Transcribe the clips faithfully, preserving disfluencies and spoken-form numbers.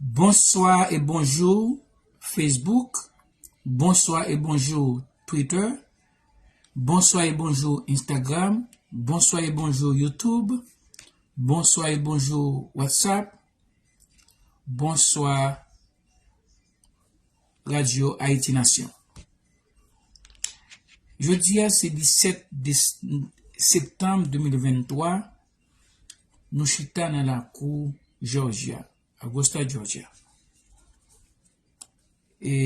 Bonsoir et bonjour Facebook. Bonsoir et bonjour Twitter. Bonsoir et bonjour Instagram. Bonsoir et bonjour YouTube. Bonsoir et bonjour WhatsApp. Bonsoir Radio Haïti Nation. Jodi a se disèt septanm de mil venntwa. Nou chita nan lakou Georgia, Augusta, Georgia. E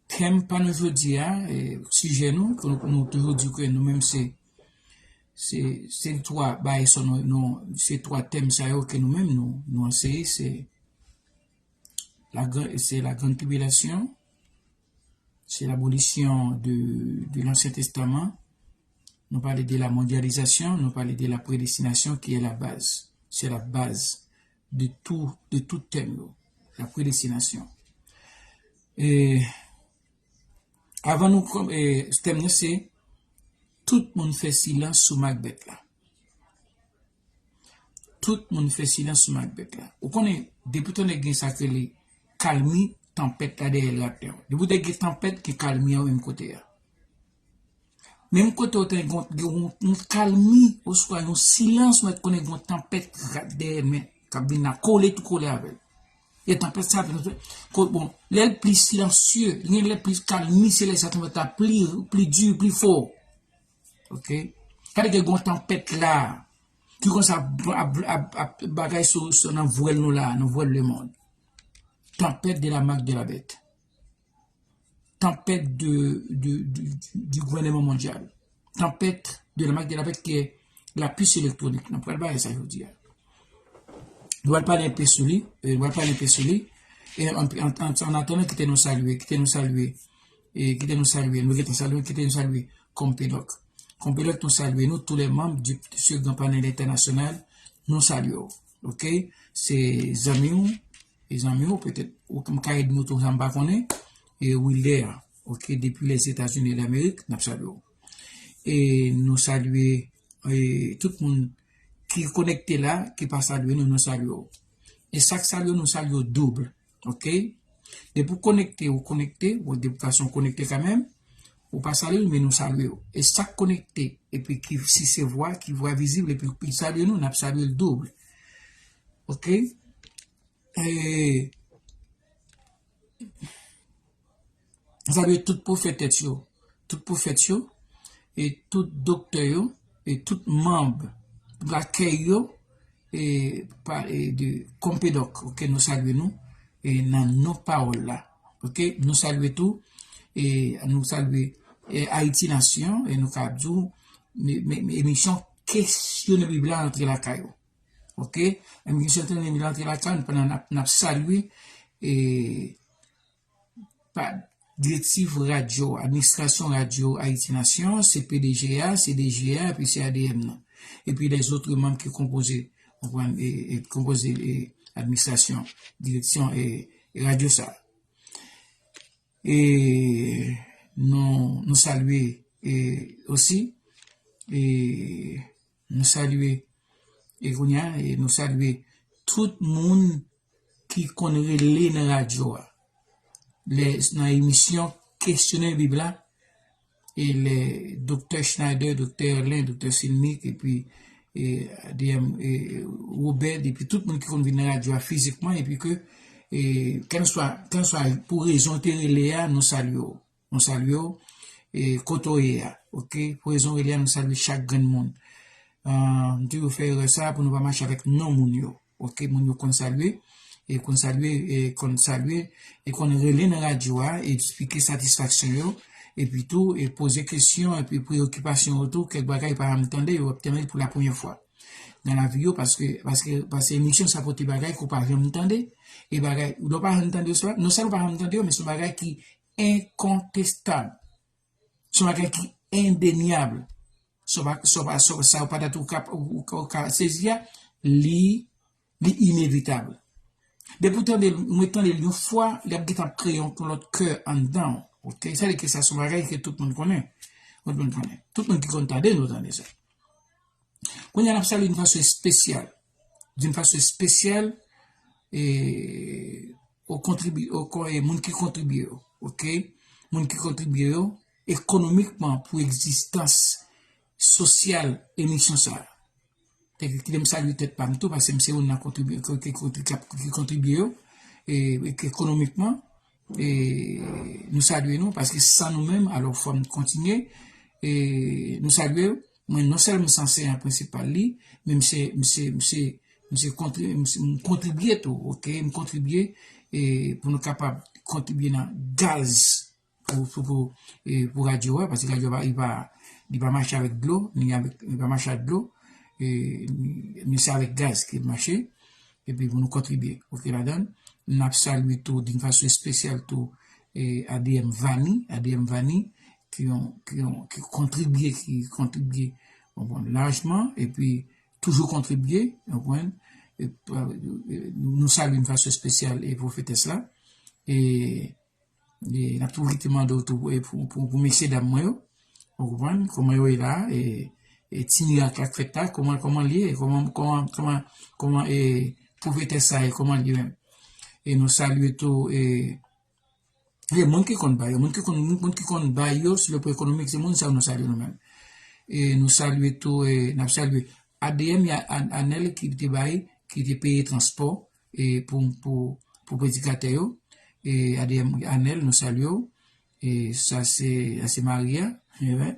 tèm pa nou jodi a, e sijè nou, ke nou, nou toujou di ke nou menm se, se, se twa bagay sa nou, nou, se twa tèm sa yo ke nou menm nou, nou anseye, se la gran, se la grande tribulation, c'est l'abolition de, de l'Ancien Testament. Nou pale de la mondialisation, nou pale de la prédestination qui est la base. C'est la base de tout, de tout tèm yo. La prédestination. E avan nou kòm, e, tèm nan se tout moun fè silans sou mak bèt la. Tout moun fè silans sou mak bèt la. Ou konnen, depi w tande gen sa k rele kalmi, tanpèt la dèyè l rapidman. Depi w tande gen tanpèt, gen kalmi an menm kote a. Menm kote w tande gen yon, yon kalmi, oswa yon silans, mèt konnen gen yon tanpèt rap dèyè men, k ap vin la kole tou kole avè l. E tanpèt sa, ko-, bon, lè l pli silansye, gen lè pli kalmi, se lè sa tanpèt la pli, pli di, pli fò. Ok? Gade gen yon tanpèt la, ki konsa ap, ap, ap, ap bagay sou, sou nan vwèl nou la, nan vwèl lemonn. Tanpèt de la mak de la bèt. Tanpèt de, de, de, du gouvènman mondyal. Tanpèt de la mak de la bèt ki la pis elektwonik. Nou pral pale sa jodi a. Nou pral pale enpe sou li, e, nou pral pale enpe sou li. E an, an, an, an atandan, kite nou salye, kite nou salye, e, kite nou salye, nou gentan salye, kite nou salye Konpedòk. Konpedòk, nou salye nou, tous les membres du, de ce grand panel international, nou salye w. Ok? Se zanmi w, e zanmi w, petèt, ou m ka ede nou tou, sa m pa konnen, e Wilder, ok, depi Lèzetazini d'Amerik, n ap salye w. E nou salye, e tout moun ki konekte la, ki pa salye nou, nou salye w. E sa k salye w, nou salye w doub, ok? Depi w konekte, ou konekte, ou depi fason konekte kanmenm, ou pa salye l, men nou salye w. E sa k konekte, epi ki si se vwa, ki vwa vizib, epi ki salye nou, n ap salye l doub. Ok? E, salye tout pwofèt yo, tout pwofèt yo, e tout doktè yo, e tout manm lakèy yo, e, pa, e de Konpedòk, ok, nou salye nou, e nan non pawòl la, ok, nou salye tou, e nou salye, e Ayiti Nasyon, e nou ka di w, me, me, me, emisyon Kesyone Bib la antre lakay ou, ok, emisyon Kesyone Bib la antre lakay ou, pandan n ap, n ap salye, e, pa direktiv radyo, administrasyon radyo Ayiti Nasyon, se P D G a, C D G a, epi se A D M nan. Epi lèzòt manm ki konpoze, konprann, e, e, konpoze, e, administrasyon, direksyon, e, e radyo sa. E nou, nou salye, e, osi, e, nou salye, e kounye a, e nou salye tout moun ki konn rele nan radyo a. Lè, nan emisyon Kesyone Bib la, e lè Doktè Schneider, Doktè Erlen, Doktè Silmic, epi, e, D M, e, Robert, epi tout moun ki konn vin nan radyo a fizikman, epi ke, e, kèlkeswa, kèlkeswa pou rezon te rele a, nou salye w. Nou salye w, e, kote w ye a, ok? Pou rezon rele a, nou salye chak grenn moun. Ah, m toujou fè erè sa pou nou pa mache avèk non moun yo. Ok, moun yo konn salye, e konn salye, e konn salye, e konn rele nan radyo a, e eksplike satisfaksyon yo, epi tou, e poze kesyon, epi preyokipasyon yo tou, kèk bagay yo pa janm tande, yo ap tande pou la premyè fwa nan lavi yo, paske, paske, paske emisyon sa pote bagay ke w pa janm tande, e bagay, lè w pa janm tande yo, se pa, non sèlman w pa janm tande yo, men se yon bagay ki enkontestab. Se yon bagay ki endenyab. Sa w pa, sa w pa, sa w pa, sa w pa dat ou ka, ou, ou, ou ka sezi a, li, li inevitab. Depi w tande l, ou mèt tande l yon fwa, li ap gentan ap kreye yon lòt kè anndan w. Ok? Sa vle di ke sa se yon bagay ke tout moun konnen. Tout moun konnen. Tout moun ki konn tande nou tande sa. Kounye a n ap salye d'une façon spéciale. D'une façon spéciale, e, o kontribi-, o kon-, e, moun ki kontribye yo, oke? Moun ki kontribye yo ekonomikman pou egzistans sosyal emisyon sa a. Kite m salye tèt pa m tou, paske m se youn nan kontribye, ki, ki, ki, ki kontribye yo, e, e, ekonomikman, e, nou salye nou, paske san nou menm, alò fò m kontinye, e, nou salye yo. Mwen, non sèlman m se ansèyan prensipal li, men m se, m se, m se, m se kontri-, m se, m kontribye tou, oke? M kontribye, e, pou nou kapab kontribye nan gaz pou, pou, pou, e, pou radyo a, paske radyo a, li pa, li pa mache avèk dlo, ni avèk, li pa mache ak dlo, e, ni, ni se avèk gaz ke l mache, epi pou nou kontribye, oke, ladan. N ap salye tou, d'une façon spéciale tou, e, A D M Vani, A D M Vani, ki yon, ki yon, ki kontribye, ki kontribye, bon, bon, lajman, epi toujou kontribye, w konprann? E, e, nou salye d'une façon spéciale, e, pwofetès la. E, e n ap tou kite mande w tou, e, pou, pou, pou mesye dam mwen yo, w konprann? Kòman yo ye la, e, e ti mirak la k fèt la, kòman, kòman l ye, kòman, kòman, kòman, kòman, e, pwofetès sa ye, kòman l ye menm? E nou salye tou, e, e moun ki konn ba yo, moun ki konn, moun ki konn ba yo sou le plan ekonomik, se moun sa yo nou salye nou menm. E nou salye tou, e n ap salye A D M, y a An-, Anèl ki te bay, ki te peye transpò, e pou, pou, pou predikatè yo. E A D M Anèl, nou salye w. E sa se, sa se Maria, amen.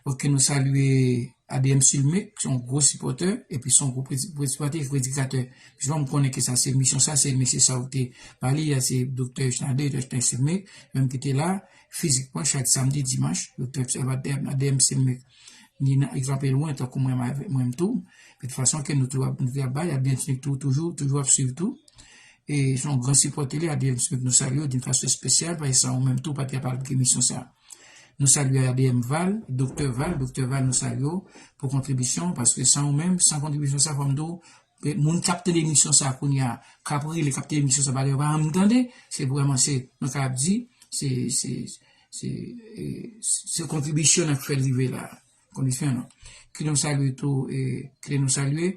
Oke, nou salye A D M Silmec, se yon gwo sipòtè, epi se yon gwo predi-, predi-, sipòtè e predikatè. Jis m konnen ke sa se misyon sa, se mesye sa ou te pale, a se doktè Schneider, doktè Silmec, menm ki te la, fizikman, chak samdi, dimanch, doktè A D M, A D M Silmec, li nan, li kanpe lwen, tankou mwen, mwen, mwen tou. De tout fason, ke nou tou ap, nou tou ap bay, A D M Silmec tou, toujou, toujou ap swiv tou. E se yon gran sipòtè li, A D M Silmec nou salye w d'une façon spéciale, paske san ou menm tou, pa t kapab gen misyon sa. Nou salye A D M Val, doktè Val, doktè Val, nou salye w pou kontribisyon, paske san ou menm, san kontribisyon sa, fò m di w, e moun k ap tande emisyon sa kounye a, k ap rele, k ap tande emisyon sa, pa gen, pa janm tande, se vrèman, se, nou kapab di, se, se, se, e, se kontribisyon n ap fè l rive la. Konbisyon non. Ki nou salye tou, e, ki nou salye,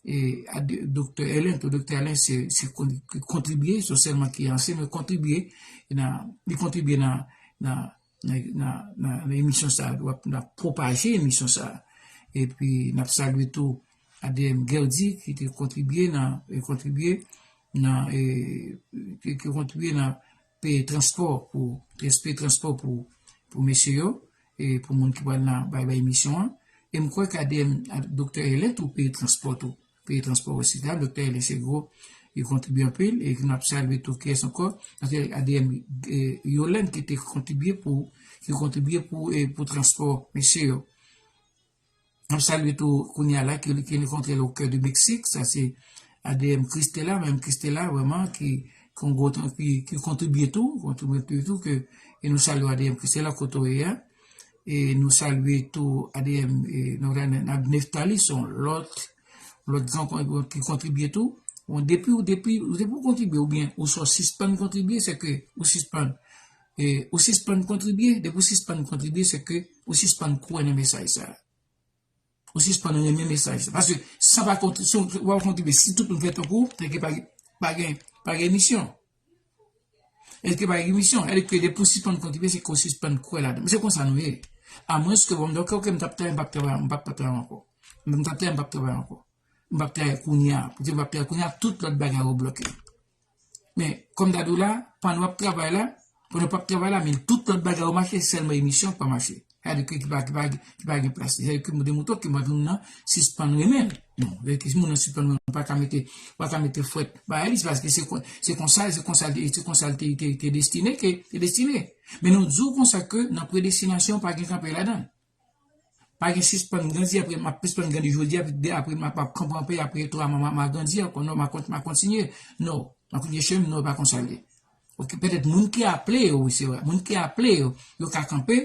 e, a de-, doktè Ellen, tou doktè Ellen, se, se kon-, ki kontribye, se sèlman ki ansyen, men kontribye nan, li kontribye nan, nan, nan, nan, nan, nan emisyon sa, w ap, nan pwopaje emisyon sa. Epi, n ap salye tou A D M Gerdy, ki te kontribye nan, e kontribye nan, e, ki, ki kontribye nan peye transpò pou, peye transpò pou, pou mesye yo, e pou moun ki pral nan bay, bay emisyon an. E m kwè ke A D M, a, doktè Ellen tou peye transpò tou. Peye transpò osi. Doktè Ellen se gwo, li kontribye anpil, e n ap salye tou kiyès ankò. Paske A D M, e, Yolène ki te kontribye pou, ki kontribye pou, e, pou transpò mesye yo. N ap salye tou kounye a la, ki, ki renkontre l au cœur du Mexique, sa se A D M Christella, menm Christella, vrèman, ki, ki, ki, ki kontribye tou, kontribye tou, ke, e nou salye A D M Christella, kote w ye a. E nou salye tou A D M, e, nou, Nephtalie, se yon lòt, lòt gran kon-, ki kontribye tou. Bon, depi, depi, depi w kontribye, oubyen ou swa sispann kontribye, se ke ou sispann, e, ou sispann kontribye, depi w sispann kontribye, se ke ou sispann kwè nan mesaj sa. Ou sispann renmen mesaj sa. Paske san pa kontri-, si w pa kontribye, si tout moun fè tankou w, se ke pa, pa gen, pa gen misyon. Èske pa gen misyon? Èske depi w sispann kontribye, se ke w sispann kwè ladan. Men se konsa nou ye. Amwenske, bon, m di, oke, oke, m t ap travay, m p ap travay, m p ap travay ankò. M t ap travay, m p ap travay ankò. M p ap travay kounye a. Poutèt m p ap travay kounye a, tout lòt bagay yo bloke. Men, kòm m ta di w la, pandan w ap travay la, pandan w p ap travay la, men tout lòt bagay yo mache, sèlman emisyon k pa mache. Sa vle di ke ki pa, ki pa, ki pa gen plas li. Sa vle di ke m te montre w ke m pa vin nan sispann renmen l. Non, sa vle di ke si moun nan sispann renmen l, ou pa ka mete, ou pa ka mete fwèt bagay li, se paske se kon-, se konsa, se konsa, se konsa l te, te, te destine, ke, te destine. Men nou di w konsa ke nan predestinasyon, pa gen kanpe ladan l. Pa gen sispann grandi, apre m ap sispann grandi jodi a, apre m ap, ap kanpe, apre twa mwa, m a, m a grandi ankò. Non, m a kont-, m a kontinye. Non, m a kontinye chemen m, non, pa konsa l ye. Oke, petèt moun ki aple yo, wi, se vre. Moun ki aple yo, yo ka kanpe,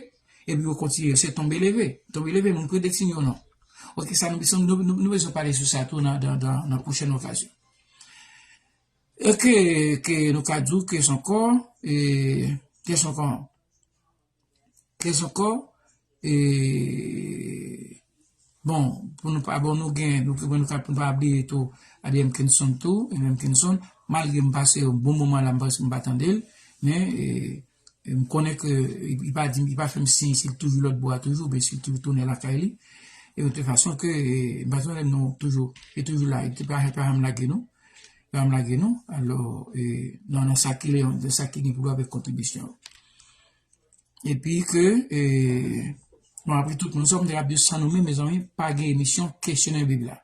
epi yo kontinye, se tonbe leve. Tonbe leve, moun predestine yo, non. Oke, sa nou, nou, nou, nou bezwen pale sou sa tou nan, nan, nan, nan pwochèn okazyon. Oke, ke nou ka di w ke se ankò, e, ke se ankò, ke se ankò, e, Bon, pou nou pa, bon, nou gen, nou, nou, nou pa bliye tou, Adrian Kenson tou, Adrian Kenson, malgre m pase yon bon moman la, m pa, m pa tande l, men, e, e m konnen ke, e, li pa di, li pa fè m siy si l toujou lòt bò a toujou, oubyen si l toujou tounen lakay li. E de toute façon ke, e, m pa konnen non toujou, li toujou la, li pa, li pa janm lage nou, li pa janm lage nou. Alò, e, nan, nan sa ki, nan sa ki gen pou wè avèk kontribisyon. Epi ke, e, bon, apre tout, nou sòm de la Bib san nou menm, mezanmi, pa gen emisyon kesyonnen Bib la.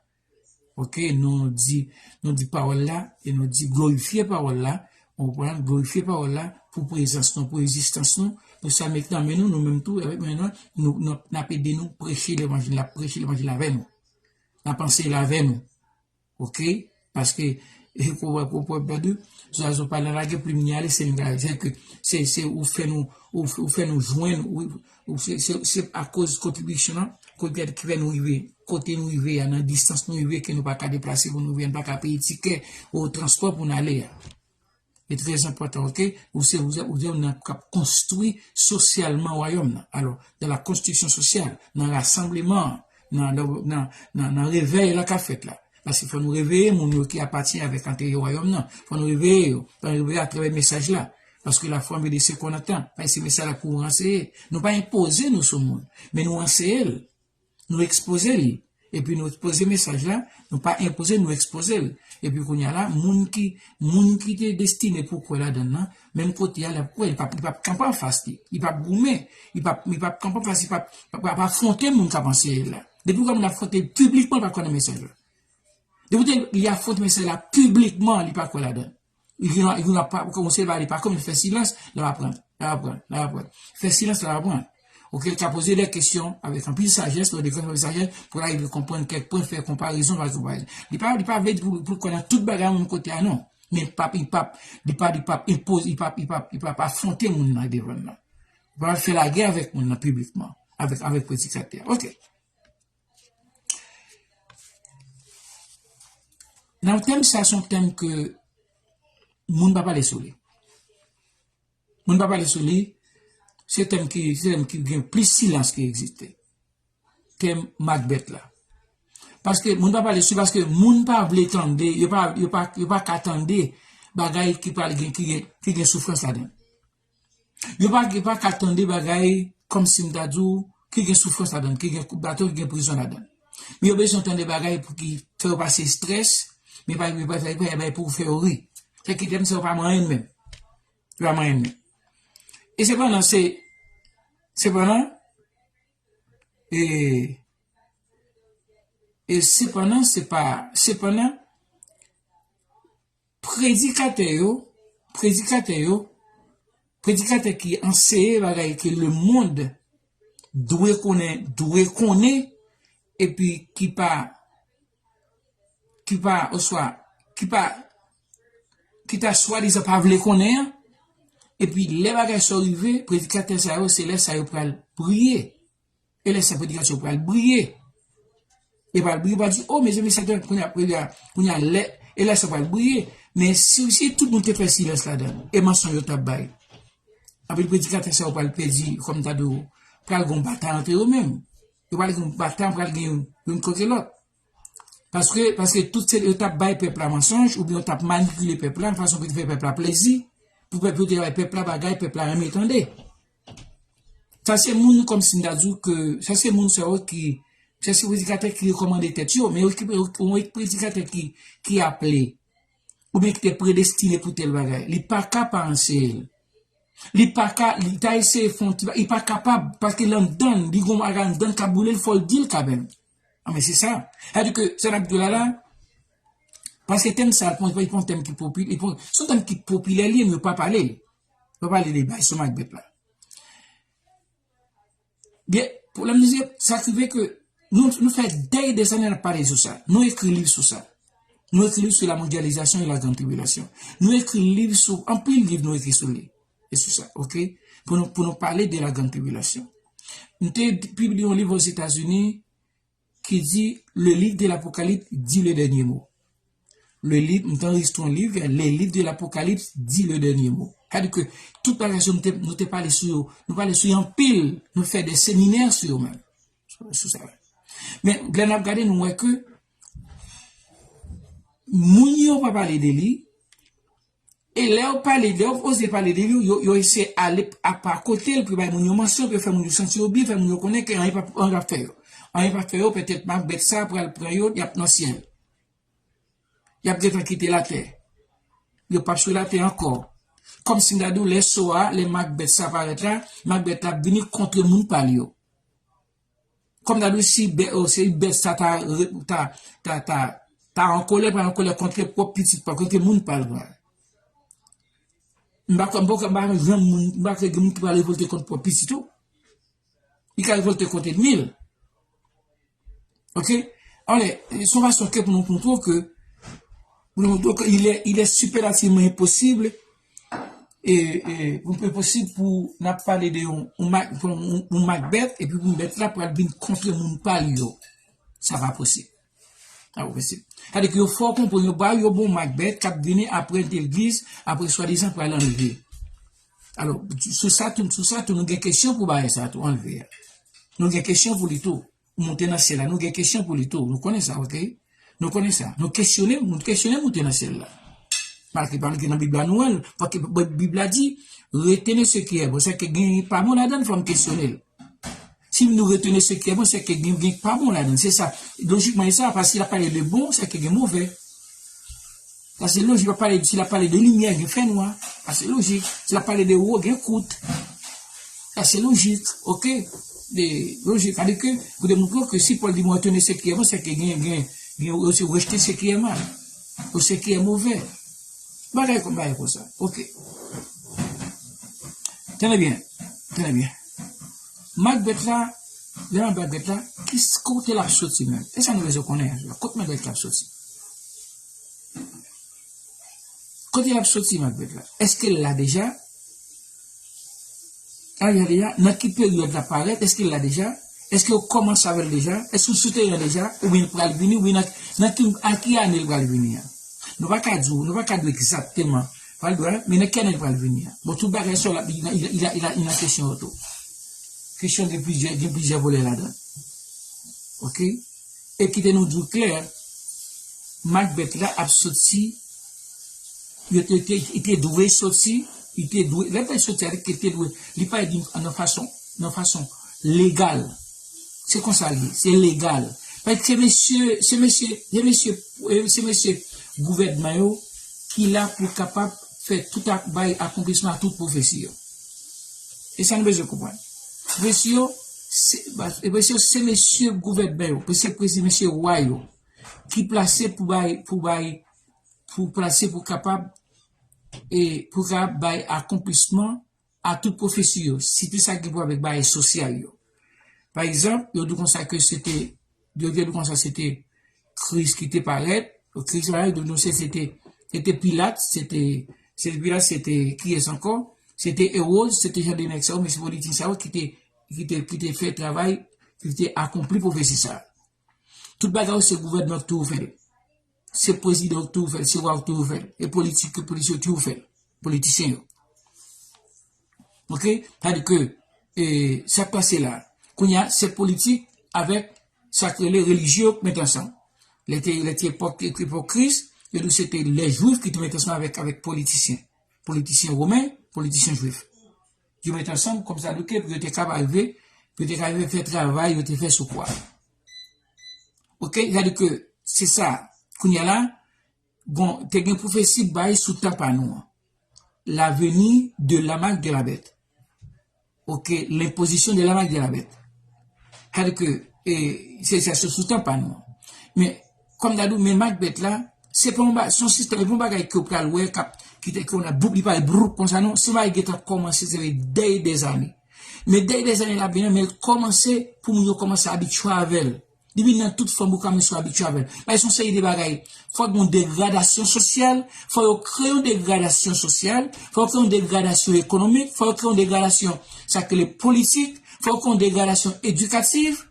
Ok, nou di, nou di pawòl la, e nou di glorifye pawòl la, ou konprann, glorifye pawòl la pou prezans nou, pou egzistans nou, pou sa met nan men nou, nou menm tou, avèk men nou, nou, nou, n ap ede nou preche levanjil la, preche levanjil la avè nou. N ap anseye l avè nou. Ok? Paske, e, kou wè, kou pwòp dadu, zwazo pa nan lage, plim ni ale, se m gade. Se ke, se, se ou fè nou, ou, ou fè nou jwenn, ou, ou se, se, se akoz kontribisyon an, ki fè nou rive, kote nou rive a, nan distans nou rive, ke nou pa ka deplase pou nou rive, nou pa ka peye tikè, ou transpò pou n ale a. E trè enpòtan, ok? Ou se, ou se, ou se moun k ap konstwi sosyalman wayòm nan. Alò, dans la construction sociale, nan rasanbleman an, nan, nan, nan, nan, nan revèy la k ap fèt la. Paske fò nou reveye moun yo ki apatyen avèk anterye wayòm nan. Fò nou reveye yo. Fò nou reveye atravè mesaj la. Paske la foi en Dieu, c'est qu'on entend. Paske se mesaj la pou anseye. Nou pa enpoze nou sou moun, men nou anseye l. Nou ekspoze li. Epi nou ekspoze mesaj la, nou pa enpoze, nou ekspoze l. Epi kounye a la, moun ki, moun ki te destine pou kwè ladan l nan, menm kote a, l ap kwè, li p ap, li p ap kanpe anfas li, li p ap goumen, li p ap, li p ap kanpe anfas, li p ap, p ap, p ap afwonte moun k ap anseye l la. Depi w wè moun afwonte l piblikman, l pa kwè nan mesaj la. Depi w te, li afwonte mesaj la piblikman, li pa kwè ladan l. Li gen, li gen pa, kòmanse pale pa kòm, fè silans, l ap aprann, l ap aprann, l ap aprann. Fè silans, l ap aprann. Ok, l ka poze de kesyon avèk anpil sajès, lè de kesyon avèk sajès, pou l arive konprann kèk pwen, fè konparezon, fè konparezon. Li pa, li pa vle di pou, pou l kwè nan tout bagay menm kote a, non. Men li p ap, li p ap, li pa, li p ap enpoze, li p ap, li p ap, li p ap afwonte moun nan devan l nan. Li p ap fè lagè avèk moun nan piblikman, avèk, avèk predikatè a. Ok. Nan tèm sa, se yon tèm ke moun pa pale sou li. Moun pa pale sou li, se tèm ki, se tèm ki gen plis silans ki egziste. Tèm Makbèt la. Paske moun pa pale sou li, paske moun pa vle tande, yo pa, yo pa, yo pa ka tande bagay ki pral gen, ki gen, ki gen soufrans ladan l. Yo pa, yo pa ka tande bagay kòmsi m ta di w ki gen soufrans ladan l, ki gen kout baton, ki gen prizon ladan l. Men yo bezwen tande bagay pou ki fè yo pase estrès, men pa, men pa fè, fè bagay pou fè yo ri. Fè ki tèm sa yo pa manyen menm. Yo pa manyen menm. E sepandan, se, sepandan, e, e sepandan, se pa, sepandan, predikatè yo, predikatè yo, predikatè ki anseye bagay ke lemonn dwe konnen, dwe konnen, epi ki pa, ki pa, oswa, ki pa, ki ta swadizan pa vle konnen an, epi lè bagay sa yo rive, predikatè sa yo, se lè sa yo pral briye. E lè sa predikasyon pral briye. E pral briye, pral di, o, mezanmi, sa te kounye a, kounye a, kounye a, lè, e lè sa pral briye. Men si, si tout moun te fè silans ladan l, e mansonj yo t ap bay. Anpil predikatè sa yo pral pèdi, kòm ta di w, pral gen yon batay ant yo menm. Yo pral gen yon batay, pral gen yon, youn kont lòt. Paske, paske tout se, yo t ap bay pèp la mansonj, oubyen yo t ap manipile pèp la, nan fason pou yo te fè pèp la plezi, pou pèp yo te bay pèp la bagay, pèp la renmen tande. Sa se moun kòmsi m ta di w ke, sa se moun sa yo ki, sa se predikatè ki rekòmande tèt yo, men yo ki, yon predikatè ki, ki aple, oubyen ki te predestine pou tèl bagay, li pa ka pa anseye l. Li pa ka, li ta eseye fè yon ti ba-, li pa kapab, paske l anndan l, li gon bagay anndan l k ap boule l, fò l di l kanmenm. A, men se sa. Sa di ke, sa n ap di w la la, paske tèm sa, li pa, li pa yon tèm ki popi-, li pa, se yon tèm ki popilè li ye, men yo pa pale l. Yo pa pale de bay sou Makbèt la. Byen, pwoblèm nou se, sa k rive ke nou, nou fè dèy dèzane n ap pale sou sa. Nou ekri liv sou sa. Nou ekri liv sou la mondyalizasyon e la grann tribilasyon. Nou ekri liv sou, anpil liv nou ekri sou li. E sou sa, ok? Pou nou, pou nou pale de la grann tribilasyon. M te pibliye yon liv Ozetazini ki di, le livre de l'Apocalypse dit le dernier mot. Le livre, m te anrejistre yon liv, le livre de l'Apocalypse dit le dernier mot. Sa di ke tout bagay sa yo nou te, nou te pale sou yo, nou pale sou yo anpil, nou fè de seminè sou yo menm. Sou, sou sa. Men lè n ap gade, nou wè ke moun yo pa pale de li. E lè yo pale, lè yo oze pale de li, yo, yo eseye ale apa kote l pou bay moun yo mansyon, pou fè moun yo santi yo byen, fè moun yo konnen ke anyen p ap, anyen p ap fè yo. Anyen p ap fè yo, petèt Makbèt sa pral pran yo, y ap nan syèl. Y ap gentan kite latè. Yo p ap sou latè ankò. Kòmsi m ta di w, lè so a, lè Makbèt sa parèt la, Makbèt la ap vini kontre moun pa l yo. Kòm ta di w, si bè, o, si bèt sa ta, ta, ta, ta, ta an kòlè, pral an kòlè kontre pwòp pitit pa, kontre moun pa l pral. M pa kwè, m pa kwè, m pa kwè gen moun, m pa kwè gen moun ki pral revòlte kont pwòp pitit ou. Li ka revòlte kont ènmi l. Oke? Anlè, se yon fason ke pou nou montre w ke, pou nou montre w ke il est, il est superlativement impossible, e, e, pou, pou posib pou n ap pale de yon, yon, Mak- pou yon, yon Makbèt, epi pou Makbèt la pral vin kontre moun pa l yo. Sa pa posib. Sa pa posib. Sa vle di ke yo fè w konprann, yo ba yo bon Makbèt k ap vini apre legliz, apre swadizan pral anlve. Alò, sou sa tou, sou sa tou, nou gen kesyon pou bagay sa tou, anlve a. Nou gen kesyon pou li tou. Moute nan syèl la, nou gen kesyon pou li tou. Nou konnen sa, oke? Nou konnen sa. Nou kesyone, nou kesyone moute nan syèl la. Malgre pa nou ki nan Bib la, nou wè l. Paske Bib la di, retenez ce qui est bon. Sèke gen pa bon ladan l, fò n kesyone l. Si nou retenez ce qui est bon, sèke gen, gen pa bon ladan l. Se sa. Lojikman, e sa, paske l ap pale de bon, sèke gen move. Sa se lojik, l ap pale, si l ap pale de limyè, gen fènwa. Sa se lojik. Si l ap pale de wo, gen kout. Sa se lojik, oke? De, lojik. Sa vle di ke, pou demontre ke si Pòl di, bon, retenez ce qui est bon, sèke gen, gen, gen, yo se rejte ce qui est mal. Ou ce qui est mauvais. Bagay kon, bagay konsa. Oke. Tande byen. Tande byen. Makbèt la, lè Makbèt la, ki s- kote l ap soti menm? E sa nou bezwen konnen, kote Makbèt la ap soti? Kote l ap soti, Makbèt la? Èske l la deja? A, l la deja? Nan ki peryòd l ap parèt? Èske l la deja? Èske yo kòmanse avè l deja? Èske l sou teren an deja? Oubyen l pral vini? Oubyen nan, nan ki, a ki ane l pral vini an? Nou pa ka di w, nou pa ka di w egzakteman. Pral dwe, men nan ki ane l pral vini an? Bon, tout bagay sa yo, l ap, li, li, li, li, li nan kesyon yo tou. Kesyon gen plizyè, gen plizyè volè ladan l. Oke? E kite nou di w klè, Makbèt la ap soti, yo te, te, li te dwe soti, li te dwe, lè l pral soti a, li te dwe, li pa di nan fason, nan fason legal. Se konsa l ye, se legal. Paske se mesye, se mesye, se mesye, eh, se mesye gouvènman yo ki la pou kapab fè tout ak bay akonplisman a tout pwofesi yo. E sa nou bezwen konprann. Pwofesi yo, se, ba- e pwofesi yo, se mesye gouvènman yo, se prezi- mesye wa yo, ki plase pou bay, pou bay, pou plase pou kapab, e pou kapab bay akonplisman a tout pwofesi yo, sitou sa ki gen pou wè avèk bagay sosyal yo. Pa egzanp, yo di konsa ke se te, yo te di konsa se te Kris ki te parèt, Kris parèt, yo di nou se, se te, se te Pilat, se te, se te Pilat, se te kiyès ankò? Se te Ewòd, se te jan de nèg sa yo, mesye politisyen sa yo ki te, ki te, ki te fè travay, ki te akonpli pwofesi sa a. Tout bagay yo se gouvènman ki toujou fè l. Se prezidan ki toujou fè l, se wa ki toujou fè l. E politik, politisyen yo toujou fè l. Politisyen yo. Oke? Sa di ke, e, sa k pase la. Kounye a, se politik avèk sa k rele relijye yo k met ansanm. Lè te, lè te epòk, epòk Kris, yo di se te lè Jwif ki te met ansanm avèk, avèk politisyen. Politisyen women, politisyen jwif. Yo met ansanm kòmsa di ke pou yo te kapab rive, pou yo te kapab rive fè travay yo te fè sou kwa. Oke, sa di ke se sa. Kounye a la, bon, te gen pwofesi bay sou tan pa nou an. La venue de la marque de la bête. Oke, l'inposition de la marque de la bête. Sa di ke, e, se, se sou, sou tan pa nou an. Men, kòm ta di w, men Makbèt la, se pa yon ba- se yon sistèm, se pa yon bagay ke w pral wè k ap, ki te, ke w nan boup, li pral broup konsa, non. Se yon bagay ki gentan kòmanse, se dèyè dèzane. Men dèyè dèzane l ap vini, men l kòmanse pou moun yo kòmanse abitye avè l. Li vin nan tout fòm ou ka menm si w abitye avè l. Bagay se yon seri de bagay. Fò gen yon degradasyon sosyal, fò yo kreye yon degradasyon sosyal, fò yo kreye yon degradasyon ekonomik, fò yo kreye yon degradasyon sa k rele politik, fò yo kreye yon degradasyon edikatif,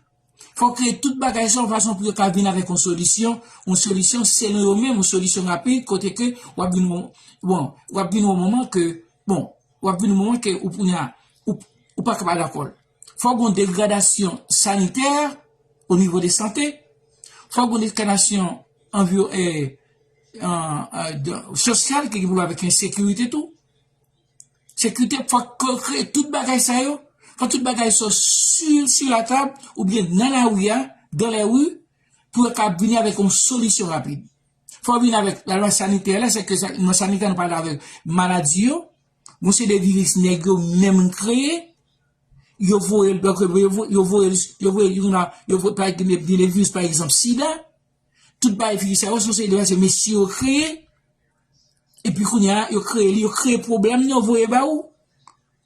fò yo kreye tout bagay sa yon fason pou yo ka vin avèk yon solisyon, yon solisyon selon yo menm, yon solisyon rapid, kote ke w ap vin yon, bon, w ap vin yon moman ke, bon, w ap vin yon moman ke ou, ou, ou, ou pa ka pa dakò l. Fò gen yon degradasyon sanitè, o nivo de sante. Fòk gen yon destinasyon anvi- e, an- an- de- sosyal ki gen pou wè avèk ensekirite tou. Sekirite, fòk kreye tout bagay sa yo, fòk tout bagay sa sur, sur la table, oubyen nan lari a, dans les rues, pou yo ka vini avèk yon solisyon rapid. Fò vin avèk lalwa sanitè la, se ke sa- nan sanitè nou pale avèk maladi yo, yon seri de viris nèg yo menm kreye, yo voye l, yo voye l, yo voye l, youn la, yo voye, pa egzanp, gen de viris, pa egzanp, sida, tout bagay viris sa yo, se yon seri de bagay se mesye yo kreye, epi kounye a, yo kreye li, yo kreye pwoblèm, yo voye ba ou.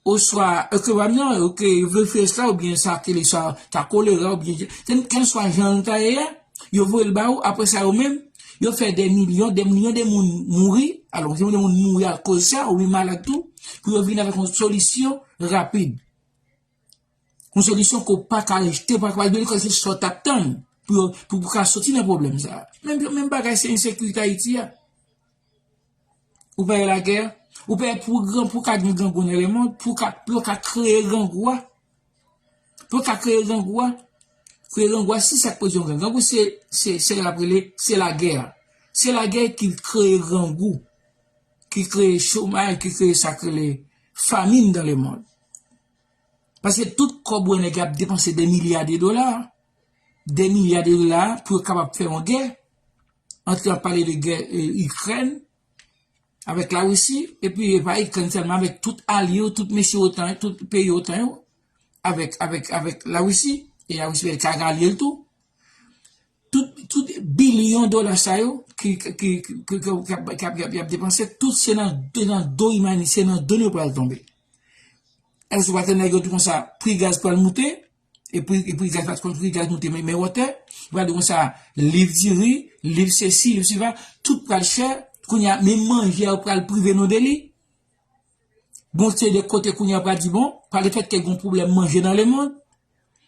Oswa, oke, pa non, oke, yo voye viris la, oubyen sa, kele sa, ta kolera, oubyen, kèlkeswa jan l ta ye a, yo voye l ba ou, apre sa, yo menm, yo fè de milyon, de milyon de moun mouri, alò, de milyon de moun mouri akoz sa, oubyen malad tou, pou yo vin avèk yon solisyon rapid. Yon solisyon ke w pa ka rejte, pa ka rejte, se sa w t ap tann, pou yo, pou, pou ka soti nan pwoblèm sa. Menm, menm bagay, se ensekirite Ayiti a. Ou pè lagè, ou pè pou gran, pou ka gen grangou nan lemonn, pou ka, pou yo ka kreye grangou a. Pou yo ka kreye grangou a. Kreye grangou a, se sa k poze yon grangou. Grangou, se, se, se l ap rele, se lagè a. Se lagè ki kreye grangou, ki kreye chomaj, ki kreye sa k rele famin nan lemonn. Paske tout kòb ou wè nèg ap depanse de milya de dola, de milya de dola pou yo kapab fè yon gè, antre ap pale de gè, e, Ikrèn, avèk Larisi, epi e pa Ikrèn sèlman, avèk tout alye yo, tout mesye otan, tout peyi otan yo, avèk, avèk, avèk Larisi, e Larisi ka gen alye l tou. Tout, tout bilyon dola sa yo ki, ki, ki, ki, ki, ki ap, ki ap, ki ap, ki ap depanse, tout se nan, se nan do imanite, se nan do nou pral tonbe. Èske w pa tande nèg yo di konsa, pri gaz pral moute, e pri, e pri gaz pa t konn pri gaz moute, men, men wotè, yo pral di konsa, liv diri, liv sesi, liv sila, tout pral chè, kounye a, menm manje a, yo pral prive nou de li. Bon, se de kote kounye a pral di, bon, pa lefèt ke gen pwoblèm manje nan lemonn,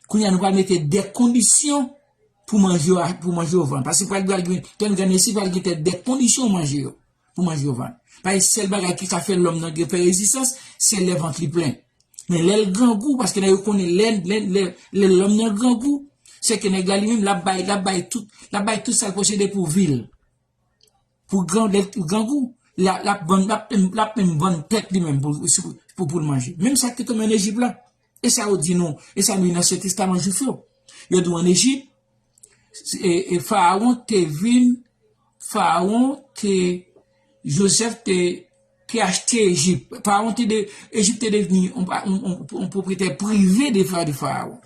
kounye a nou pral mete de kondisyon pou manje yo, pou manje yo vann. Paske pral, pral gen, pral gen isi, pral gen de kondisyon manje yo, pou manje yo vann. Paske sèl bagay ki ka fè lòm nan gen fè rezistans, se lè vant li plen. Men lè l grangou, paske nèg yo konnen lè, lè, lè, lè lòm nan grangou, se ke nèg la li menm, l ap bay, l ap bay tout, l ap bay tout sa l posede pou vi l. Pou gran, lè l grangou, l a, l ap vann, l ap, l ap menm vann tèt li menm pou, pou, pou, pou l manje. Menm sa ki tonbe ann Ejip la. E sa yo di nou, e sa nou li nan Ansyen Testaman Jwif yo. Yo di w ann Ejip, e, e Farawon te vin, Farawon te, Jozèf te, te achte Ejip. Farawon te de, Ejip te devni yon, yon, yon, yon pwopriyetè prive de, de Farawon.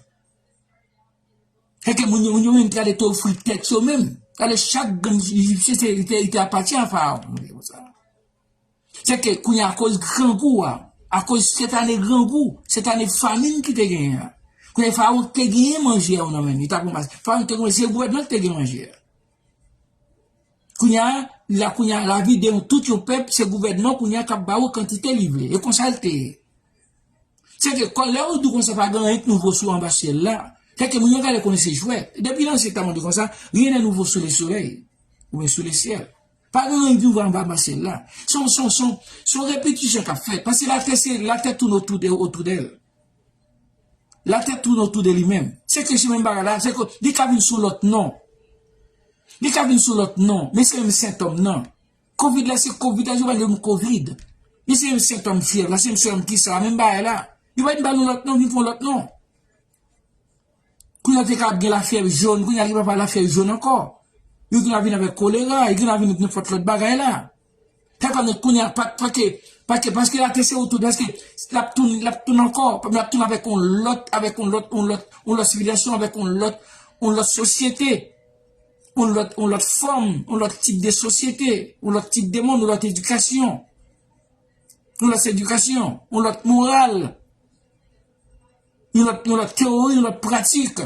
Fè ke moun yo, moun yo menm te ale te ofri tèt yo menm. Gade chak grenn Ejipsyen, se, li te, li te apatyen a Farawon, moun yo konsa. Se ke kounye a, akoz grangou a, akoz sèt ane grangou, sèt ane famin ki te genyen an. Kounye a, Farawon te genyen manje a nan men li, li t ap ranmase. Farawon te genyen, se gouvènman ki te gen manje a. Kounye a, la, kounye a, lavi de yon tout yon pèp, se gouvènman kounye a k ap ba ou kantite li vle. E konsa l te ye. Se ke, kò, lè ou di konsa pa gen anyen k nouvo sou anba syèl la, se ke moun yo gade konnen se jwèt. Depi nan Ansyen Testaman di konsa, rien n'est nouveau sous le soleil, oubyen sous le ciel. Pa gen anyen k nouvo anba, anba syèl la. Se yon, se yon, se yon, se yon repetisyon k ap fèt. Paske latè, se, latè toune autour de, autour d'elle. Latè toune autour de li menm. Se ke se menm bagay la, se ke li ka vin sou lòt non. Li ka vin sou lòt non, men se menm sentòm nan. Kovid la, se kovid la, yo pa di m kovid. Men se menm sentòm fyèv la, se menm sentòm kisa, menm bagay la. Yo pa vin ba nou lòt non, vin fè yon lòt non. Kounye a te ka gen lafyèv jòn, kounye a li pa pa lafyèv jòn ankò. Yo gen dwa vin avèk kolera, yo gen dwa vin nenpòt lòt bagay la. Sa pa nou kounye a, pa, pa ke, pa ke, paske latè se otou, paske l ap tounen, l ap tounen ankò, l ap tounen avèk yon lòt, avèk yon lòt, yon lòt, yon lòt sivilizasyon, avèk yon lòt, yon lòt sosyete, yon lòt, yon lòt fòm, yon lòt tip de sosyete, yon lòt tip de mond, yon lòt edikasyon, yon lòt edikasyon, yon lòt moral. Yon lòt, yon lòt teyori, yon lòt pratik.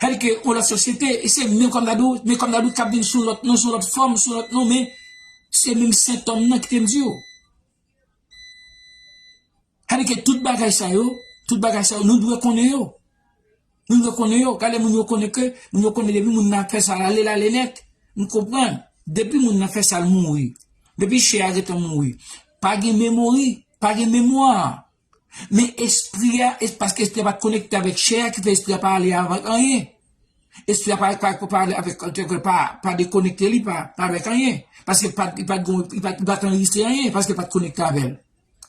Sètadi ke yon lòt sosyete, e se menm kòm dadou, men kòm dadou k ap vin sou lòt non, sou lòt fòm, sou lòt non, men se menm sentòm nan ki te m di w. Sètadi ke tout bagay sa yo, tout bagay sa yo, nou dwe konnen yo. Moun yo konnen yo, gade moun yo konnen ke, moun yo konnen depi moun nan fè sa, l ale, l ale nèt. M konprann. Depi moun nan fè sa, l mouri. Depi chè a gentan mouri. Pa gen memori, pa gen memwa. Men espri a, e paske espri a pa t konekte avèk chè a, ki fè espri a pa ale avèk anyen. Espri a pa, pa, pa ale avèk, pa, pa dekonekte li, pa, pa avèk anyen. Paske pa, li pa t gon, li pa, li pa t anrejistre anyen, paske li pa t konekte avè l.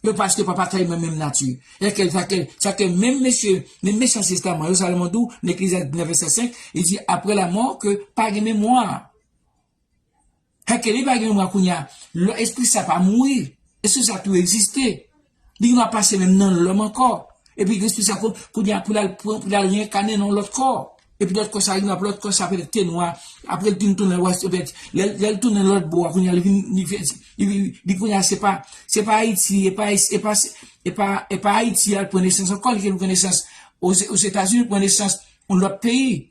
Yo paske pa patay menm, menm nati. E ke, sa ke, sa ke menm mesye, menm mesye Ansyen Testaman yo, Salomon di w, nan Eklezyas diznèf vèsè senk, li di, apre lanmò, ke pa gen memwa. Sa ke li pa gen memwa kounye a, lè espri sa pa mouri. Espri sa tou egziste. Li gentan pase menm nan lòm ankò. Epi espri sa kou-, kounye a pou l al pran, pou l al reyènkane nan lòt kò. Epi lòt kò sa, lòt kò sa petèt te nwa. Apre l vin tounen wès, petèt, lè, lè l tounen lòt bò a, kounye a, li vin, li vin, li, li, li kounye a, se pa, se pa Ayiti, e pa, e pa, e pa, e pa Ayiti, al pran nesans ankò, li vin pran nesans Ozetazini, pran nesans yon lòt peyi.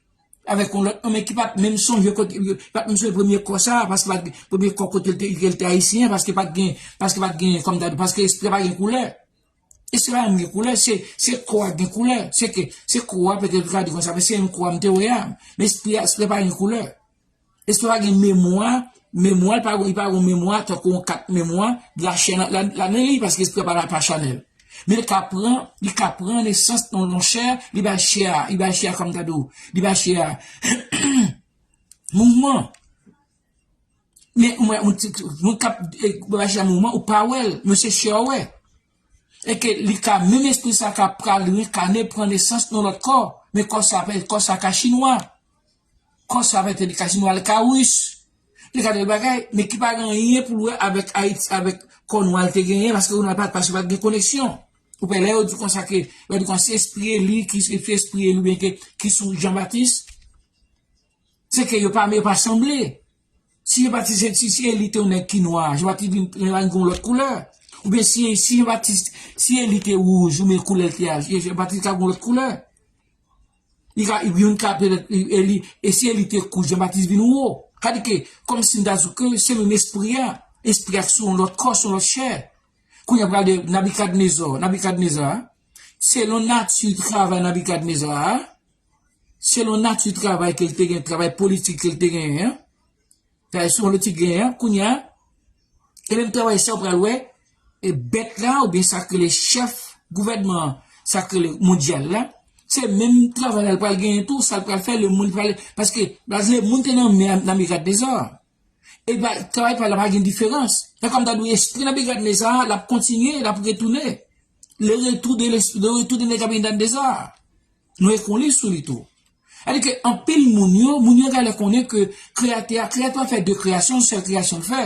Avèk yon lòt nonm ki pa t menm sonje kote, pa t menm sonje premye kò sa, paske pa t gen, premye kò kote l te, ke l te ayisyen, paske pa t gen, paske pa t gen, kòm ta di, paske espri a pa gen koulè. Espri a pa menm gen koulè, se, se kò a gen koulè. Se ke, se kò a, petèt ou ka di konsa, men se menm kò a m te wè a. Men espri a, espri a pa gen koulè. Espri a pa gen memwa, memwa, li pa, li pa gen memwa, tankou yon kat memwa, de la chè la, la, la nan li, paske espri a pa, pa chanèl. Men li ka pran, li ka pran nesans nan yon chè, li bay chè a, li bay chè a kòm ta di w, li bay chè a mouvman. Men ou wè, moun ti, moun k ap, e, bay chè a mouvman, ou pa wè l, men se chè a w wè. E ke li ka, menm espri sa ka pral reyènkane, pran nesans nan lòt kò, men kò sa, kò sa ka chinwa. Kò sa pa te li ka chinwa, li ka ris. Li ka de bagay, men ki pa gen anyen pou l wè avèk Ayiti, avèk kò nwa l te genyen, paske kò nwa pa, paske pa t gen koneksyon. Ou pè lè yo di konsa ke, yo di konsa se espri Eli, ki se espri Eli, oubyen ke, ki sou Jan Batis. Se ke yo pa, yo pa sanble. Si Jan Batis, si, si Eli te yon nèg ki nwa, Jan Batis vin, vin gen yon lòt koulè. Oubyen si, si Jan Batis, si Eli te wouj, oubyen koulè l te a, Jan Batis ka gen yon lòt koulè. Li ka, youn ka petèt, e, e li, e si Eli te kout, Jan Batis vin wo. Sa di ke, kòmsi m ta di w ke se menm espri a, espri a sou yon lòt kò, sou yon lòt chè. Kounye a pral de Nabikadneza, Nabikadneza, selon nati travay Nabikadneza, selon nati travay ke l te gen, travay politik ke l te genyen, travay sou politik genyen, kounye a, e menm travay sa w pral wè, e bèt la, oubyen sa k rele chèf gouvènman, sa k rele mondyal la, se menm travay la l pral genyen tou, sa l pral fè, lemonn pral, paske, baz lemonn te nan men Nabikadneza. E ba, travay pa la pa gen diferans. E kòm ta di w, espri Nabikadneza, l ap kontinye, l ap retounen. Le retour de l'esprit, le retour de Nebukadnezar. Nou ekri yon liv sou li tou. Sa di ke anpil moun yo, moun yo genlè konnen ke kreyatè a, kreyatè a fè de kreyasyon, yon sèl kreyasyon l fè.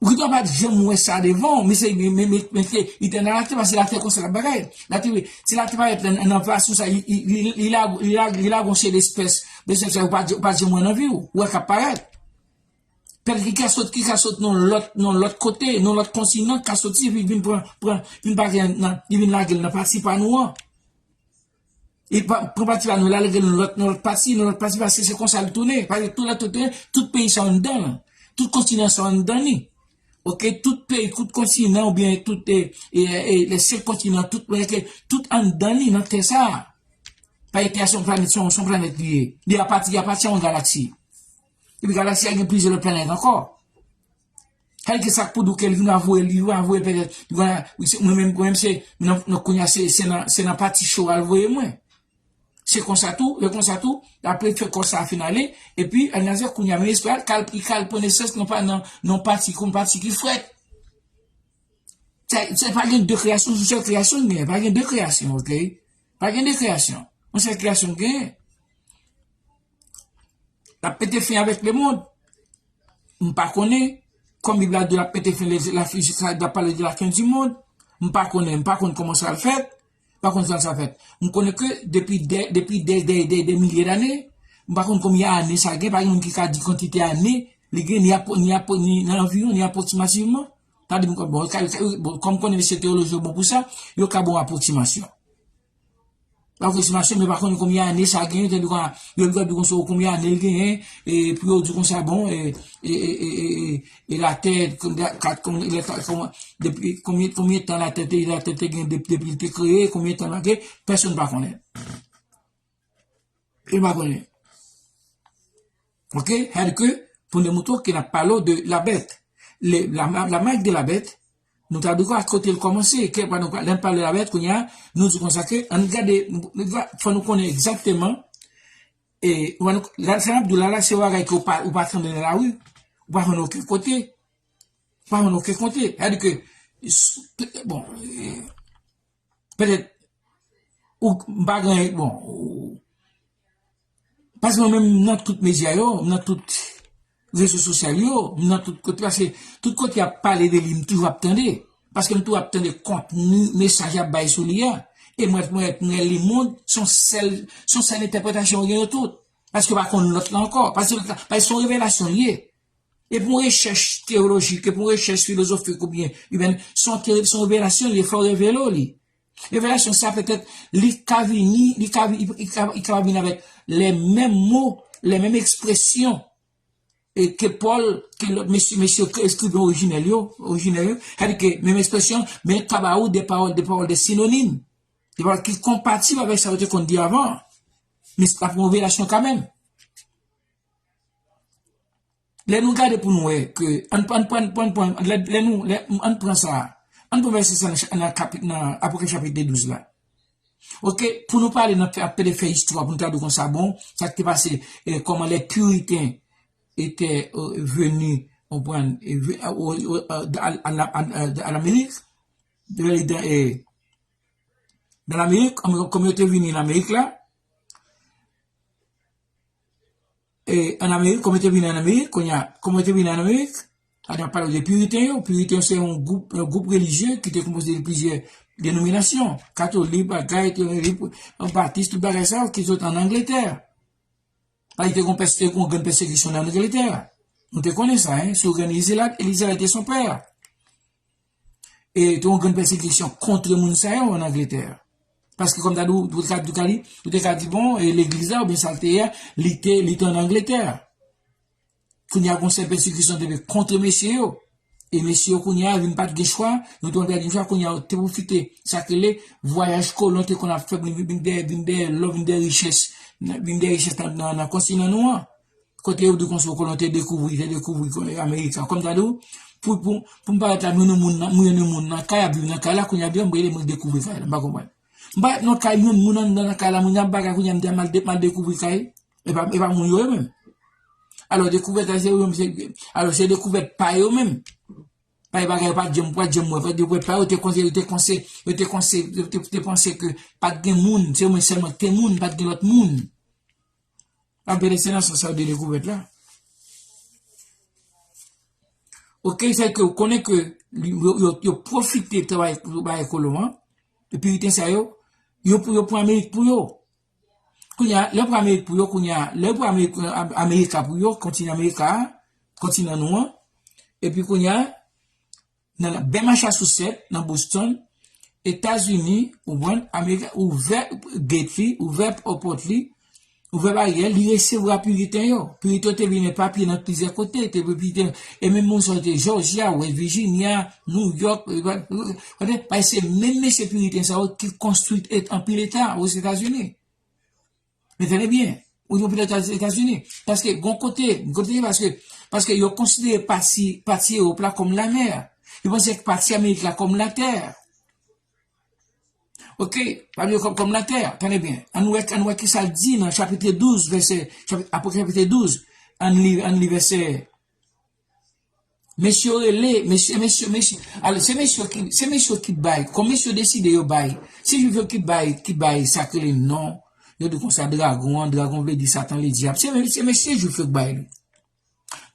Ou gentan pa t janm wè sa devan w, men se, men, men, men, men se Letènèl la te, paske l ap fè konsa l ap bagay. L ap te, si l ap te parèt nan, nan fason sa, li, li, li, li la, li la, li la gon seri de espès, de espès ou pa, ou pa t janm wè nan vi w, ou wè k ap parèt. Pètèt ki ka sot, ki ka sot nan lòt, nan lòt kote, nan lòt kontinan, ka soti, epi vin pran, pran, vin bagay nan, li vin lage l nan pati pa nou an. Li pa, pran pati pa nou, lage l nan lòt, nan lòt pati, nan lòt pati, paske se konsa l tounen. Paske tout lè tout tounen, tout peyi sa anndan l. Tout kontinan sa anndan li. Oke, tout peyi, tout kontinan, oubyen tout, e, e, e, le senk kontinan, tout, tout anndan li, nan tè sa a. Paske tè a se yon planèt, se yon, se yon planèt li ye. Li apati, li apati a yon galaksi. Epi galaksi a gen plizyè lòt planèt ankò. Sa vle di sa k pou di w ke li vin ap voye, li vin ap voye petèt, li vin ap, wi, se, mwen menm, mwen menm se, nan, nan kounye a se, se nan, se nan pati cho a l voye mwen. Se konsa tou, se konsa tou, apre fè kò sa fin ale, epi, annazè kounye a, men espri a, kal, li kal pran nesans nan pa, nan, nan pati, kon pati ki frèt. Se, se pa gen de kreyasyon, se yon sèl kreyasyon gen, pa gen de kreyasyon, oke? Pa gen de kreyasyon. Yon sèl kreyasyon gen. L ap pete fen avèk lemonn. M pa konnen, kòm Bib la di l ap pete fen, le, la, la, l ap pale de la fin du monde. M pa konnen, m pa konn kòman sa al fèt. M pa konn sa sa fèt. M konnen ke depi de, depi de, de, de, de milye dane, m pa konn konbyen ane sa gen, pa gen moun ki ka di kantite ane li gen, ni apwo-, ni apwo-, ni nan anviwon, ni apwoksimativman. Sa di m kon, bon, ka, ka, bon, kòm konnen mesye teyolojyen yo bon pou sa, yo ka ba w apwoksimasyon. Apwoksimasyon, men pa konnen konbyen ane sa genyen, tande konsa, yo, yo di konsa, konbyen ane l genyen, e pou yo di konsa, bon, e, e, e latè, kon, kat, kon, lè, kon, depi, konbyen, konbyen tan latè te, latè te gen depi, depi l te kreye, konbyen tan latè, pèsonn pa konnen. Yo pa konnen. Oke? Sa di ke, pou nou montre ke n ap pale de la bèt. Le, la, la marque de la bête, Nou ta dwe konnen kote l kòmanse, ke pa nou, lè n pale la bèt, kounye a, nou di konsa ke, ann gade, fò nou konnen egzakteman, e, nou, la, sa n ap di w la, la, se yon bagay ke ou pa, ou pa tande nan lari, ou pa jwenn okenn kote, ou pa jwenn okenn kote. Sa di ke, s-, bon, e, petèt, ou, m pa gen, bon, ou, paske mwen menm, m nan tout medya yo, m nan tout rezo sosyal yo, m nan tout kote, paske tout kote y ap pale de li, m toujou ap tande. Paske m toujou ap tande kontni, mesaj y ap bay sou li a. E mwen, mwen, mwen, lemonn, se yon sèl, se yon sèl entèpretasyon yo gen yo tout. Paske yo pa konn lòt la ankò. Paske lòt la, paske se yon revelasyon li ye. E pou yon rechèch teyolojik, e pou yon rechèch filozofik oubyen imèn, se yon te-, se yon revelasyon li ye, fò revele w li. Revelasyon sa petèt, li ka vini, li ka vi-, li ka, li ka vin avèk les mêmes mots, les mêmes expressions, e ke Pòl, ke lòt mesye, mesye ke eskriven orijinèl yo, orijinèl yo, sa di ke menm ekspresyon, men ka ba ou de pawòl, de pawòl, de sinonim, de pawòl ki konpatib avèk sa yo te konn di avan. Men se pa pou revelasyon kanmenm. Lè nou gade pou nou wè ke, ann, ann pran, pran, pran, lè, lè nou, lè, ann pran sa, ann pran vèsè sa nan cha-, nan kapi-, nan Apokrips chapit douz la. Oke, pou nou pale nan fè, ap pede fè istwa, pou nou ta di konsa, bon, sa ki te pase, e, comment les puritains étaient, euh, venus, on pran, e, ve-, o, o, o, à, à, à, à, à l'Amérique, de, de, e, nan Amerik, kòm, kòm yo te vini nan Amerik la, e, an Amerik, kòm yo te vini an Amerik, kounye a, kòm yo te vini an Amerik, la, n ap pale de Piriten yo. Piriten yo se yon gwoup, yon gwoup relijye ki te konpoze de plizyè denominasyon, katolik, bagay, te, batis, tout bagay sa yo, ki sot an Angletè. Paske te gon pèse-, te gon grenn pèsekisyon nan Angletè. Nou te konnen sa, hein, sou rèn Elizabeth, Elizabeth et son père. E te yon grenn pèsekisyon kont moun sa yo an Angletè. Paske kòm ta di, ou te ka, ou te ka di, ou te ka di, bon, e legliz la, oubyen sa l te ye, li te, li te an Angletè. Kounye a, gon sèl pèsekisyon te fè kont mesye yo. E mesye yo, kounye a, vin pa t gen chwa, yo te konn pèdi chwa, kounye a, yo te pwofite, sa k rele vwayaj kolon te konn ap fè, vin, vin dèyè, vin dèyè lò, vin dèyè richès, vin dèyè richès nan, nan, nan kontinan nou an. Kote yo di konsa, kolon te dekouvri, te dekouvri Amerik la. Kòm ta di, pou, pou, pou m parèt la, m jwenn yon moun nan, m jwenn yon moun nan kay, ap viv nan kay la, kounye a, byen, m rele, mwen dekouvri kay la, m pa konprann. M parèt nan kay, m jwenn moun anndan nan kay la, moun ap bagay, kounye a, m di, m al de-, m al dekouvri kay. E pa, e pa moun yo, yo menm. Alò, dekouvèt la, se yo menm, se, alò, se dekouvèt pa yo menm. Pa yo bagay, yo pa t janm, pa t janm wè, pa t janm wè, pa yo te konse, yo te konse, yo te konse, yo te, te panse ke pa t gen moun, se yo menm sèlman ki te moun, pa t gen lòt moun. Anpil se nan sans sa de dekouvèt la. Oke, se ke ou konnen ke li, yo, yo, yo pwofite travay pou yo bay kolon an. Epi Piriten sa yo, yo pou, yo pran Amerik pou yo. Kounye a, lè yo pran Amerik pou yo, kounye a, lè yo pran Amerik, Am-, Amerika pou yo, kontinan Amerika a, kontinan nou an. Epi kounye a, nan, nan bè Massachusetts, nan Boston, Etazini, ou konprann, Amerika, ouvè gate li, ouvè pòt li, ouvè baryè, li resevwa Piriten yo. Piriten yo te vin papye nan plizyè kote, te Piriten, e menm moun sa yo te Georgia, West Virginia, New York, e, e, e, paske se menm mesye Piriten sa yo ki konstwi et-, anpil eta Ozetazini. Men tande byen, ou yon pilotaj Etazini. Paske gon kote, gon kote, paske, paske yo konsidere pati, pati Ewòp la kòm lamè. Yo panse pati Amerik la kòm latè. Oke, pa bliye kòm, kòm latè. Tande byen. Ann wè, ann wè kisa l di nan chapit douz, vèsè, chapit, Apokrips chapit douz. Ann li, ann li vèsè Mesye yo rele, mesye, mesye, mesye. Alò, se mesye yo ki, se mesye yo ki bay. Kòm mesye yo deside yo bay. Se Jwif yo ki bay, ki bay sa k rele non. Yo di konsa dragon an, dragon vle di Satan, Ledyab. Se, se mesye Jwif yo ki bay li.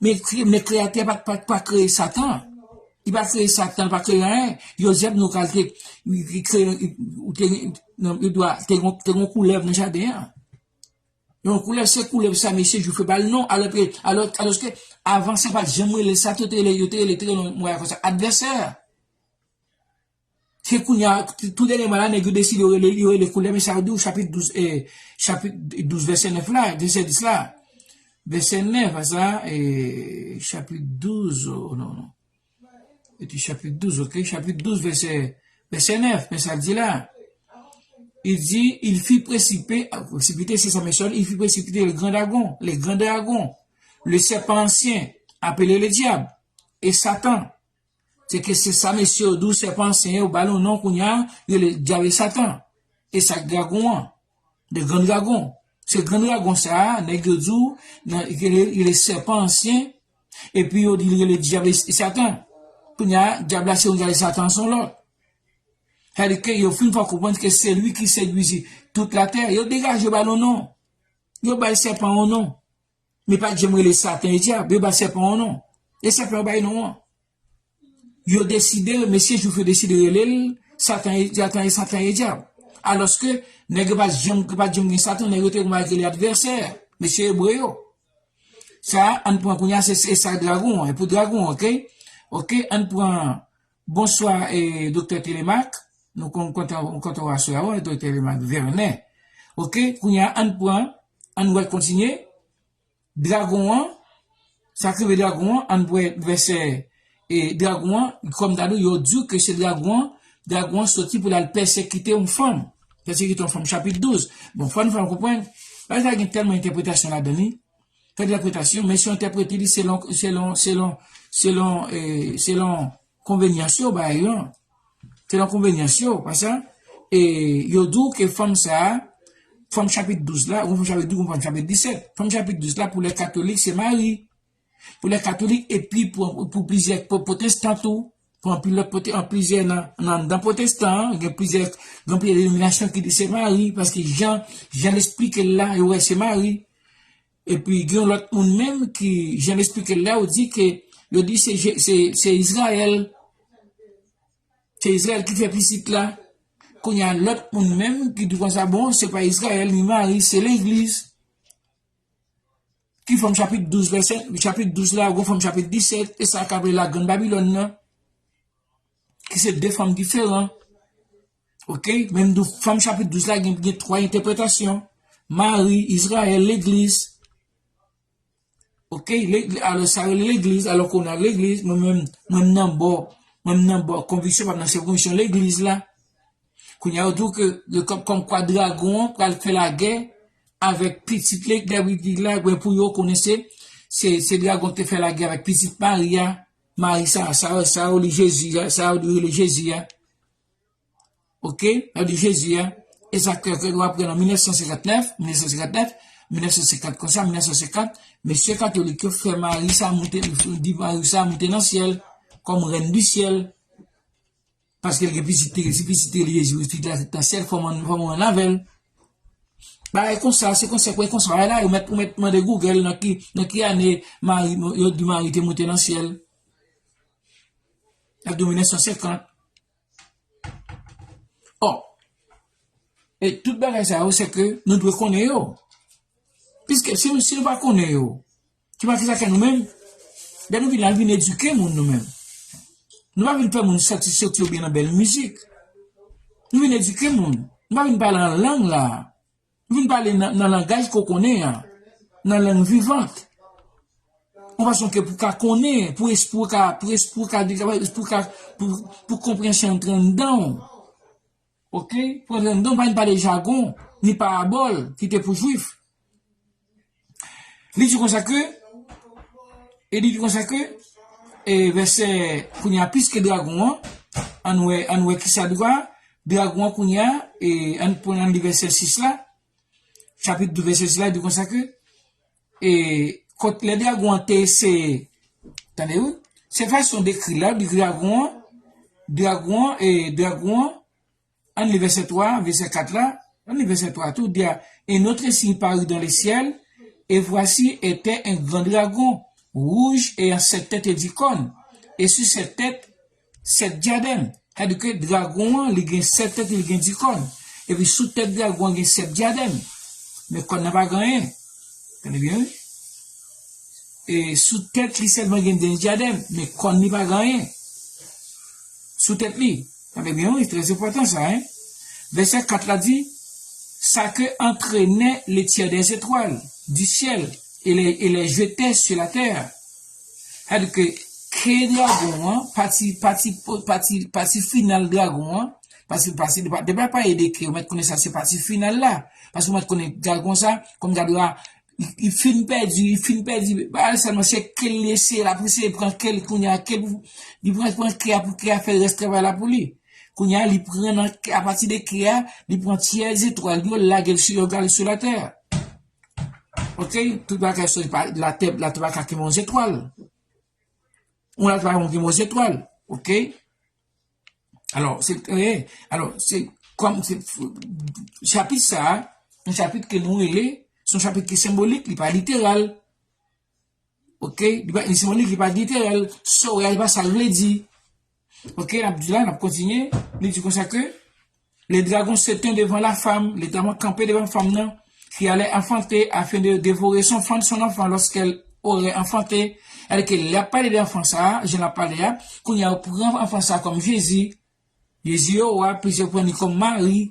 Men kre-, men Kreyatè pa, pa, pa kreye Satan. Li pa kreye Satan, li pa kreye anyen. Jozèf nou ka te, li kreye, li, ou te, non, li dwa, te gon, te gon koulèv nan jaden an. Yon koulèv, se koulèv sa, mesye Jwif yo ba l non, alò ke, alò, alòske, avan sa, pa t janm rele sa, yo te rele, yo te rele, te rele yon bagay konsa, advèsè. Se kounye a, tou dènyèman la, nèg yo deside yo rele, yo rele koulèv, men sa yo di w, chapit douz, eh, chapit douz, vèsè nèf la, vèsè dis la. Vèsè nèf, sa, eh, chapit douz, oh, non, non. Epi chapit douz, oke? Chapit douz, vèsè, vèsè nèf, men sa l di la. Il dit, il fit précipiter, ah, précipiter, c'est sa, mesye, il fit précipiter le grand dragon, le grand dragon, le serpent ancien, appelé le diable, et Satan. Se ke se sa mesye yo di w, sèpan ansyen yo ba l yon non kounye a, rele dyab e Satan. E sa k dragon an. De gran dragon. Se gran dragon sa a, nèg yo di w, nan, rele, rele sèpan ansyen, epi yo di l rele dyab e Satan. Kounye a, dyab la se yon dyab e Satan se yon lòt. Sètadi ke yo fin fè w konprann ke se li ki sedui tout latè. Yo degaje yo ba l yon non. Yo bay sèpan yon non. Men pa t janm rele Satan e dyab. Yo ba sèpan yon non. E sèpan yo bay non an. Yo deside, mesye Jwif yo deside rele l Satan e, Satan e, Satan e dyab. Alòske, nèg yo pa t janm, pa t janm gen Satan, nèg yo te konn rele advèsè, mesye Ebre yo. Sa, ann pran kounye a, se, se sa dragon an, e pou dragon an, oke? Oke, ann pran, bonswa, e, Doktè Telemaque, nou kon-, kontan, kontan w aswè a, wi, Doktè Telemaque Vernet. Oke, kounye a, ann pran, ann wè kontinye. Dragon an, sa k rive dragon an, ann wè vèsè, e, dragon an, kòm ta di w, yo di w ke se dragon an, dragon an soti pou l al pèsekite yon fanm. Pèsekite yon fanm, chapit douz. Bon, fò n fè w konprann, bagay sa gen tèlman entèpretasyon ladan li. Fè entèpretasyon, men si w entèprete li selon, selon, selon, selon, e, selon konvenyans yo, bagay yo. Selon konvenyans yo, pa sa, e, yo di w ke fanm sa a, fanm chapit douz la, ou fanm chapit douz, ou fanm chapit disèt. Fanm chapit douz la, pou lè katolik, se Mari. Pou lè katolik, epi pou, pou plizyè po-, pwotestan tou, pou anpil lòt pwote-, an plizyè nan, nan, nan pwotestan, gen plizyè, gen plizyè denominasyon ki di se Mari, paske jan, jan l esplike l la, yo wè se Mari. Epi gen yon lòt moun menm ki, jan l esplike l la, yo di ke, yo di se Je-, se, se Izrayèl. Se Izrayèl ki fè pitit la. Kounye a, lòt moun menm ki di konsa, bon, se pa Izrayèl, ni Mari, se legliz. Ki fanm chapit douz, vèsè, chapit douz la, ou gen fanm chapit disèt, e sa k aple la Grann Babilòn nan. Ki se de fanm diferan. Oke? Men m di w, fanm chapit douz la, gen, gen twa entèpretasyon. Mari, Izrayèl, legliz. Oke, le-, le-, alò sa rele legliz, alò ke w nan legliz, mwen menm, mwen m nan bò, mwen m nan bò konviksyon, pa m nan se konviksyon legliz la. Kounye a, yo di w ke, ke kòm, kòmkwa dragon an pral fè lagè avèk pitit legliz la, men pou yo konnen se, se, se dragon ki te fè lagè avèk pitit Mari a, Mari sa, sa, sa yo rele Jezi a, sa yo rele Jezi a. Oke? Sa di Jezi a. E sa ke, ke nou aprann an mil nèf san senkant nèf, mil nèf san senkant nèf, mil nèf san senkant konsa, mil nèf san senkant, mesye katolik yo fè Mari sa monte, di Mari sa monte nan syèl, kòm reine du ciel. Paske l gen pitit, se pitit li Jezi, pitit la nan syèl, fò mwen, fò mwen ann avè l. Bagay konsa, se konsa, bagay konsa, bagay la, ou mèt, ou mèt mande Google nan ki, nan ki ane Mari, yo di Mari te monte nan syèl. L ap di w mil nèf san senkant. Ò, e tout bagay sa yo, se ke nou dwe konnen yo. Piske si, si nou pa konnen yo, ki pa ki sa fè nou menm, lè nou vin la, nou vin edike moun nou menm. Nou pa vin fè moun santi, santi yo byen nan bèl mizik. Nou vin edike moun. Nou pa vin pale an lang la. Nou vin pale nan, nan langaj ke w konnen an, nan lang vivant. Yon fason ke pou ka konnen, pou espri w ka, pou espri w ka, pou ka, pou, pou konpreyansyon antre anndan w. Oke? Pou antre anndan w, pa vin pale jagon, ni parabòl, ki te pou Jwif. Li di konsa ke, e li di konsa ke, e vèsè, kounye a, piske dragon an, ann wè, ann wè kisa dragon an, dragon an kounye a, e ann pran, ann li vèsè sis la, chapit douz, vèsè sis la, di konsa ke, e, kot lè dragon an te eseye, tande wi, se fason dekri la, di dragon an, dragon an, e, dragon an, ann li vèsè twa, vèsè kat la, ann li vèsè twa tou, di a, et un autre signe parut dans le ciel, et voici était un grand dragon, rouge et en sept têtes et dix cornes, et sur cette tête, sèt dyadèm. Sa di ke dragon an, li gen sèt tèt, li gen dis kòn. Epi sou tèt dragon an gen sèt dyadèm. Men kòn nan pa gen anyen. Tande byen, wi. E sou tèt li sèlman gen dis dyadèm, men kòn li pa gen anyen. Sou tèt li. Tande byen, wi, trè enpòtan sa, en. Vèsè kat la di, ça que entraînaient les tiers des étoiles du ciel et les, et les jetait sur la terre. Sa di ke ke dragon an, pati, pati, pati, pati final dragon an, pati, pati, depi, depi pa ede ke, ou mèt konnen sa se pati final la. Paske ou mèt konnen dragon sa, kòm gade la, Li, li fin pèdi, li fin pèdi. Bagay sèlman se ke l eseye, l ap eseye pran ke l, kounye a ke l, li pran, pran ke a pou ke a fè rès travay la pou li. Kounye a, li pran nan, apati de ke a, li pran tyè zetwal yo, l lage l sou yo, gade sou latè. Oke? Tout bagay sou latè, latè pa ka kenbe yon zetwal. Yon latè pa ka kenbe yon zetwal. Oke? Alò, se, eh, alò, se kòm, se, chapit sa a, yon chapit ke nou rele, se yon chapit ki senbolik, li pa literal. Oke? Li pa, li senbolik, li pa literal. Sa w wè a, li pa sa l vle di. Oke, n ap di la, n ap kontinye. Li di konsa ke, le dragon se tint devant la femme, le dragon kanpe devan fanm nan, qui allait enfanter afin de dévorer son, son enfant lorsqu'elle aurait enfanté. Sètadi ke lè ap pale de anfan sa a, jan l ap pale a, kounye a yo pran anfan sa a kòm Jezi. Jezi yo wa, plizyè pran li kòm Mari.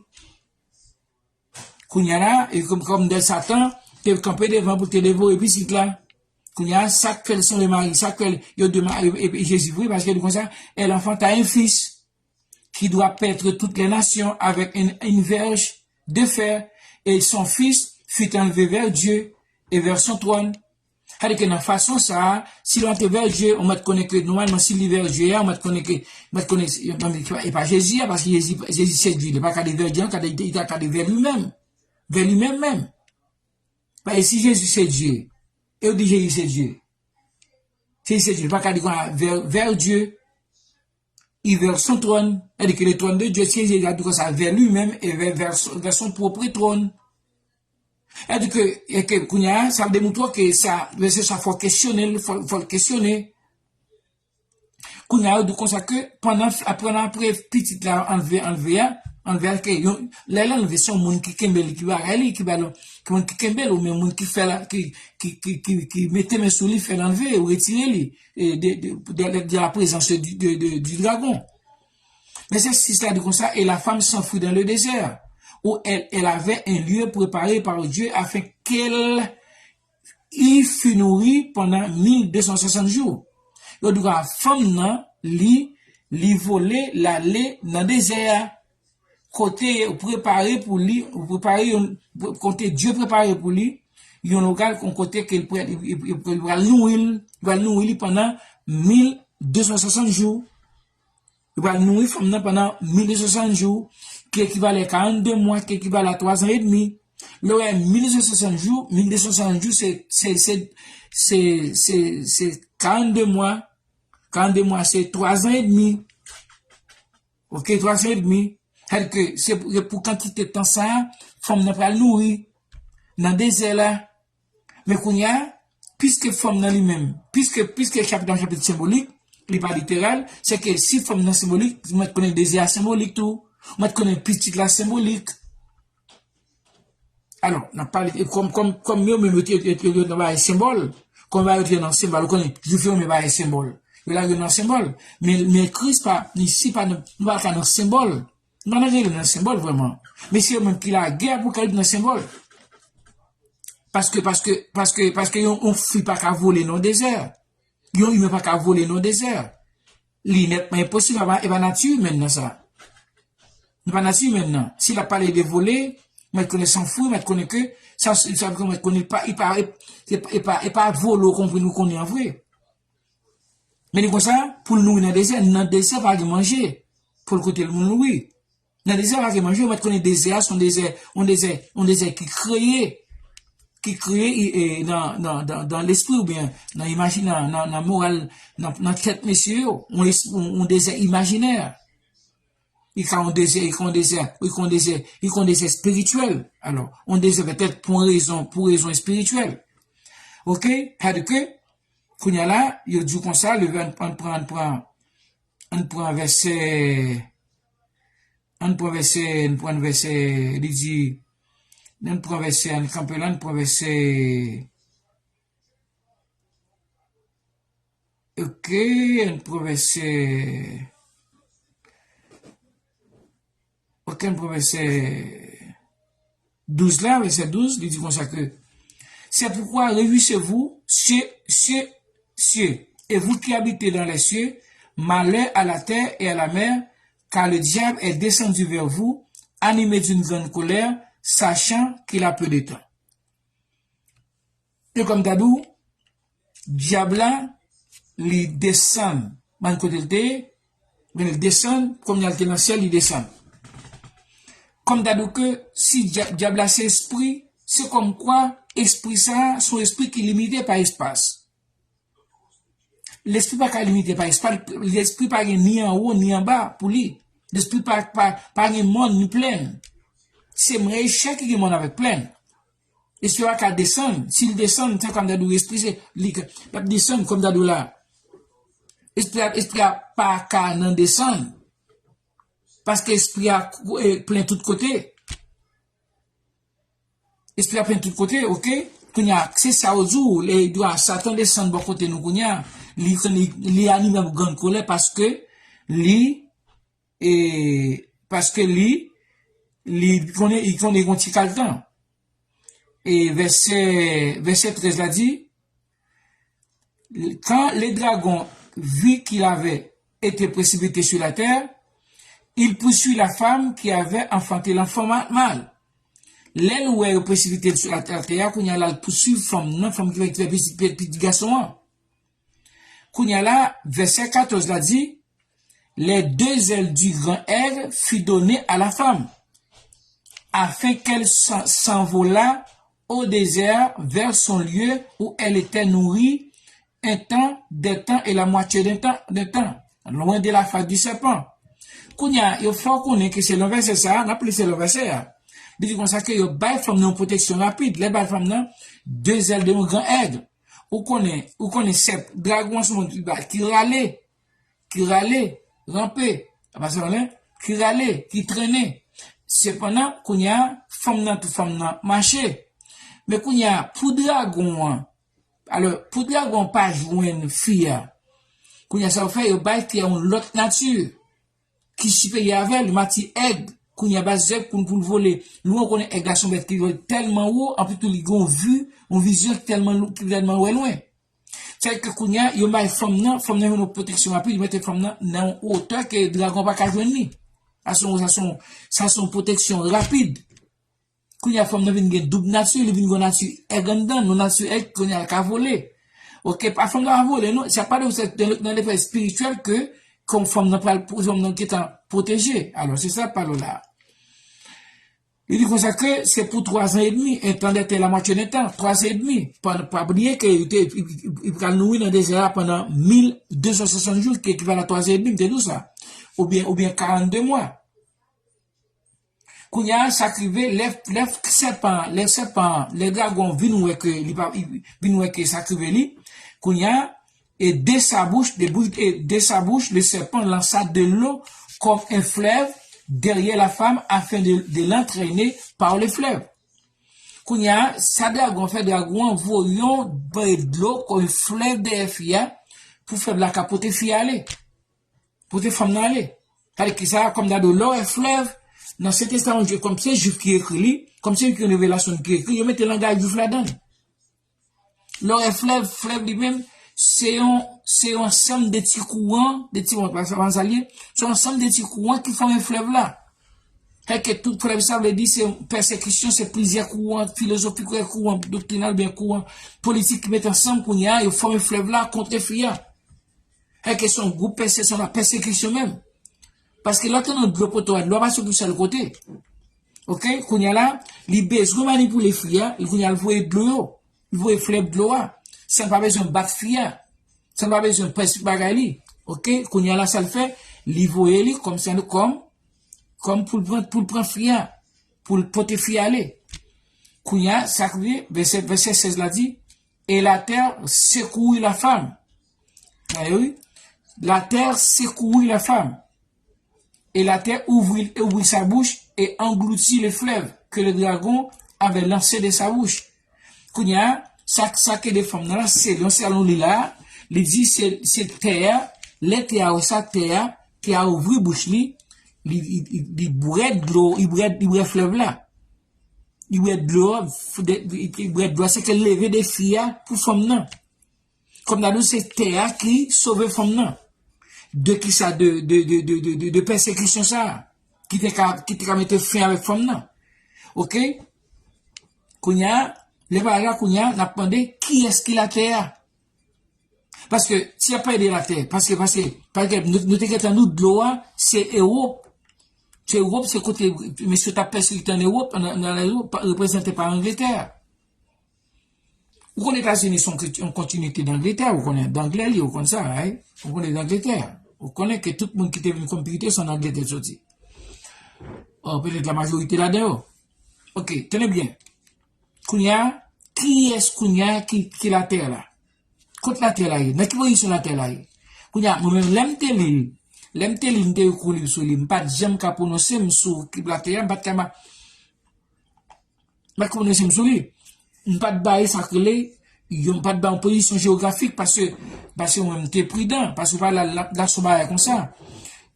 Kounye a la, e kòm, kòm dèl Satan te kanpe devan pou te devore pitit la. Kounye a, sa k fè l sanble Mari, sa k fè l, yo de Mari e, e Jezi vre, paske li konsa, elle enfanta un fils qui doit paître toutes les nations avec une, une verge de fer, et son fils fut enlevé vers Dieu et vers son trône. Sètadi ke nan fason sa a, si l antre vè Dye, ou mèt konnen ke nòmalman si li vè Dye a, ou mèt konnen ke, ou mèt konnen, e pa Jezi a, paske Jezi, Jezi se Dye, li pa ka de vè Dye, li ta ka de vè li menm. Vè li menm menm. Paske si Jezi se Dye, e ou di Jezi se Dye. Jezi se Dye, li pa ka di konsa vè, vè Dye. Il vers son trône, sètadi ke le trône de Dieu, si Jezi a di konsa vè li menm e vè, vè, vè son pwòp twòn. Sètadi ke, e ke kounye a, sa demontre ke sa, vèsè sa fò kesyone l, fò, fò l kesyone. Kounye a, yo di konsa ke pandan, pandan apre pitit la anlve, anlve a, anlve a ke yon, lè l anlve, se yon moun ki kenbe l, ki bagay li, ki ba l, ki moun ki kenbe l, oubyen moun ki fè la, ki, ki, ki, ki, ki mete men sou li, fè l anlve, ou retire li, e de, de, de, de la présence du, de, de, du dragon. Vèsè sis la di konsa, et la femme s'enfuit dans le désert, où elle, elle avait un lieu préparé par Dieu afin qu'elle y fût nourrie pendant mille deux cent soixante jours. Yo di konsa fanm nan, li, li vole, l ale nan dezè a. Kote yo prepare pou li, ou prepare yon, kote Dye prepare pou li, yon lokal, yon kote ke l pral, li, li, li, li pral nouri l, li pral nouri li pandan mil de san swasant jou. Li pral nouri fanm nan pandan mil de san swasant jou, ki ekivale a karannde mwa, ki ekivale a twa zan edmi. Lè w wè mil de san swasant jou, mil de san swasant jou, se, se, se, se, se, se karannde mwa, karannde mwa, se twa zan edmi. Oke, twa zan edmi. Sètadi ke se pou, se pou kantite tan sa a, fanm nan pral nouri nan dezè la. Men kounye a, piske fanm nan li menm, piske, piske chapit la yon chapit senbolik, li pa literal, se ke si fanm nan senbolik, ou mèt konnen dezè a senbolik tou, ou mèt konnen pitit la senbolik. Alò, n ap pale, e kòm, kòm, kòm yo menm yo te, yo te, yo te nan bagay senbòl, kòm bagay yo te nan senbòl, ou konnen, Jwif yo renmen bagay senbòl. Yo lage yo nan senbòl. Men, men Kris pa, li si pa nan, nou pa ka nan senbòl. Nou pa nan rele nan senbòl vrèman. Men se yo menm ki lage Apokalips nan senbòl. Paske, paske, paske, paske yon, yon fi pa ka vole nan dezè. Yon imen pa ka vole nan dezè. Li nètman enposib, e pa, e pa nati imèn nan sa. Li pa nati imèn nan. Si l ap pale de vole, mèt konnen san fwi, mèt konnen ke, sa, sa mèt konnen pa, e pa, e pa, e pa, e pa vole ou konprann ou konnen an vre. Men li konsa, pou l nouri nan dezè, nan dezè pa gen manje. Pou l kote l moun nouri. Nan dezè pa gen manje, ou mèt konnen dezè a, se yon dezè, yon dezè, yon dezè ki kreye, ki kreye, e, e, nan, nan, nan, nan lespri oubyen nan imaji-, nan, nan, nan moral, nan, nan tèt mesye yo, yon es-, yon, yon dezè imajinè. Li ka yon dezè, li ka yon dezè, li ka yon dezè, li ka yon dezè espirityèl. Alò, yon dezè petèt pou yon rezon, pou rezon espirityèl. Oke? Sètadi ke, kounye a la, yo di w konsa, leve, ann, ann pran, ann pran, ann pran vèsè, ann pran vèsè, ann pran vèsè, li di, ann pran vèsè, ann kanpe la, ann pran vèsè, oke, ann pran vèsè, oke, ann pran vèsè douz la, vèsè douz, li di konsa ke, c'est pourquoi réjouissez-vous, cieux, cieux, cieux, et vous qui habitez dans les cieux, malheur à la terre et à la mer, car le diable est descendu vers vous, animé d'une grande colère, sachant qu'il a peu de temps. E kòm ta di w, dyab la, li desann. Ban kote l te ye, men li desann, kòm li al te nan syèl, li desann. Kòm ta di w ke si dyab, dyab la se espri, se kòmkwa espri sa a, se yon espri ki limite pa espas. Lespri pa ka limite pa espas, lespri pa gen ni anwo, ni anba pou li. Lespri pa, pa, pa gen mòn, ni plèn. Se mwen echèk ki gen mòn avèk plèn. Espri a ka desann. Si l desann, se kòm ta di w espri se, li, l ap desann kòm ta di w la. Espri a, espri a pa ka nan desann. Paske espri a kou-, e, plen tout kote. Espri a plen tout kote, oke? Kounye a, se sa yo di w, lè yo di w a Satan desann bò kote nou kounye a, li, li, li anime yon grann kolè paske li, e, paske li, li konnen, li konnen yon ti kal tan. E vèsè, vèsè trèz la di, Quand le dragon vit qu'il avait été précipité sur la terre, il poursuit la femme qui avait enfanté l'enfant ma-, mâle. Lè l wè yo presipite l sou la, atè a, kounye a la, l pouswiv fanm nan, fanm ki fè, ki fè pitit, pitit gason an. Kounye a la, vèsè katòz la di, Les deux ailes du grand aigle furent données à la femme, afin qu'elle s'en-, s'envolât au désert vers son lieu où elle était nourrie un temps, des temps et la moitié d'un temps, d'un temps, loin de la face du serpent. Kounye a, yo fè w konnen ke selon vèsè sa a, n ap li selon vèsè a. Li di konsa ke yo bay fanm nan yon pwoteksyon rapid. Lè bay fanm nan, de zèl de yon gran èg. Ou konnen, ou konnen sèp, dragon an se yon moun ki ba, ki rale, ki rale, ranpe, apa sa rele, ki rale, ki trennen. Sepandan, kounye a, fanm nan tou, fanm nan mache. Men kounye a, pou dragon an, alò, pou dragon an pa jwenn fi a, kounye a, sa yo fè, yo bay fi a yon lòt nati ki siperyè avè l, nati èg. Kounye a, ba zèb pou, pou l vole. Nou konnen èg la se yon bèt ki vole tèlman wo, anpi tou li gen yon vi, yon vizyon ki tèlman lou-, ki tèlman wè lwen. Sa vle di ke kounye a, yo bay fanm nan, fanm nan jwenn yon pwoteksyon rapid, yo mete fanm nan nan yon wotè ke dragon pa ka jwenn li. Sa se yon, sa se yon, sa se yon pwoteksyon rapid. Kounye a, fanm nan vin gen doub nati, li vin gen yon nati èg anndan, yon nati èg, kounye a, l ka vole. Oke, pa fanm nan pa vole, non, sa pa de, se nan, nan lefè espirityèl ke, kòm fanm nan pral, fanm nan gentan pwoteje. Alò, se sa pale la. Li di konsa ke se pou twa zan edmi, un temps, de la moitié d'un temps, twa zan edmi. Pa, pa bliye ke li te, li, li, li pral nouri nan dezè a pandan mil de san swasant jou, ki ekivalan twa zan edmi, m te di w sa. Oubyen, oubyen karannde mwa. Kounye a, sa k rive, lè, lè sèpan, lè sèpan, lè dragon vin wè ke li pa, li vin wè ke sa k rive li, kounye a, et de sa bouche, de bouche, et de sa bouche, le serpent lança de l'eau comme un fleuve derrière la femme afin de, de l'entraîner par le fleuve. Kounye a, sa dragon fè, dragon an voye yon bèy dlo kòm flèv dèyè fi a, pou flèv la ka pote fi a ale. Pote fanm nan ale. Sa vle di ki sa, kòm ta di w, lè w wè flèv, nan Sen Testaman, kòm se Jwif ki ekri li, kòm se yo ki gen revelasyon ki ekri, yo mete langaj Jwif ladan l. Lè w wè flèv, flèv li menm, se yon, se yon ansanm de ti kouran, de ti, bon, pa sa, pa sa l ye, se yon ansanm de ti kouran ki fòme flèv la. Fè ke tout flèv sa vle di se pèsekisyon, se plizyè kouran filozofik, kouran doktrinal, oubyen kouran politik ki met ansanm kounye a, yo fòme flèv la kont fi a. Fè ke se yon gwoup pèse-, se yon pèsekisyon menm. Paske lè w te nan dlo poto a, dlo a pa sot yon sèl kote. Oke? Kounye a la, li bezwen manipile fi a, li kounye a l voye dlo yo. Li voye flèv dlo a. San l pa bezwen bat fi a. San l pa bezwen pès bagay li. Oke? Kounye a la, sa l fè, li voye li kòm se kòm, kòm pou l pran, pou l pran fi a. Pou l pote fi a ale. Kounye a, sa k rive, vèsè, vèsè sèz la di, et la terre secourut la femme. Ayo, wi. La terre secourut la femme. Et la terre ouvrit, ouvrit sa bouche et engloutit le fleuve que le dragon avait lancé de sa bouche. Kounye a, sa, sa ke de fanm nan la, se, yon se alon li la, li di se, se tè a, lè tè a wè sa, tè a, tè a ouvri bouch li, li, li, li, li bwè dlo, li bwè, li bwè flèv la. Li bwè dlo, f-, de, li, li bwè dlo, se ke leve defi a pou fanm nan. Kòm ta di w se tè a ki sove fanm nan. De ki sa, de, de, de pèsekisyon sa a, ki te ka, ki te ka mete fen avèk fanm nan. Oke? Kounye a, Lè bagay la kounye a, n ap mande kiyès ki latè a. Paske, si y ap pale de latè, paske, paske, paske nou, nou te gentan nou dlo a, se Ewòp. Se Ewòp, se kote mesye t ap pèsekite ann Ewòp, nan, nan Ewòp, pa- reprezante pa Angletè. Ou konn Etazini se yon kri- yon kontinite d Angletè, ou konnen, d Anglè li, ou konn sa, right? Ou konnen d Angletè. Ou konnen ke tout moun ki te vin kòm pirite se ann Angletè soti. Ò, petèt la majorite ladan yo. Ok, tande byen. Kounye a, kiyès kounye a ki, ki latè la? Kot latè la ye? Nan ki pozisyon latè la ye? Kounye a, mwen menm, lè m te li l, lè m te li l, m te kou liv sou li, m pa t janm ka pwononse m sou ki latè a, m pa t ka ma- m pa t ka pwononse m sou li. M pa t bay sa k rele, yo, m pa t bay yon pozisyon jewografik paske, paske mwen, m te pridan, paske pa la, la, la son bagay konsa.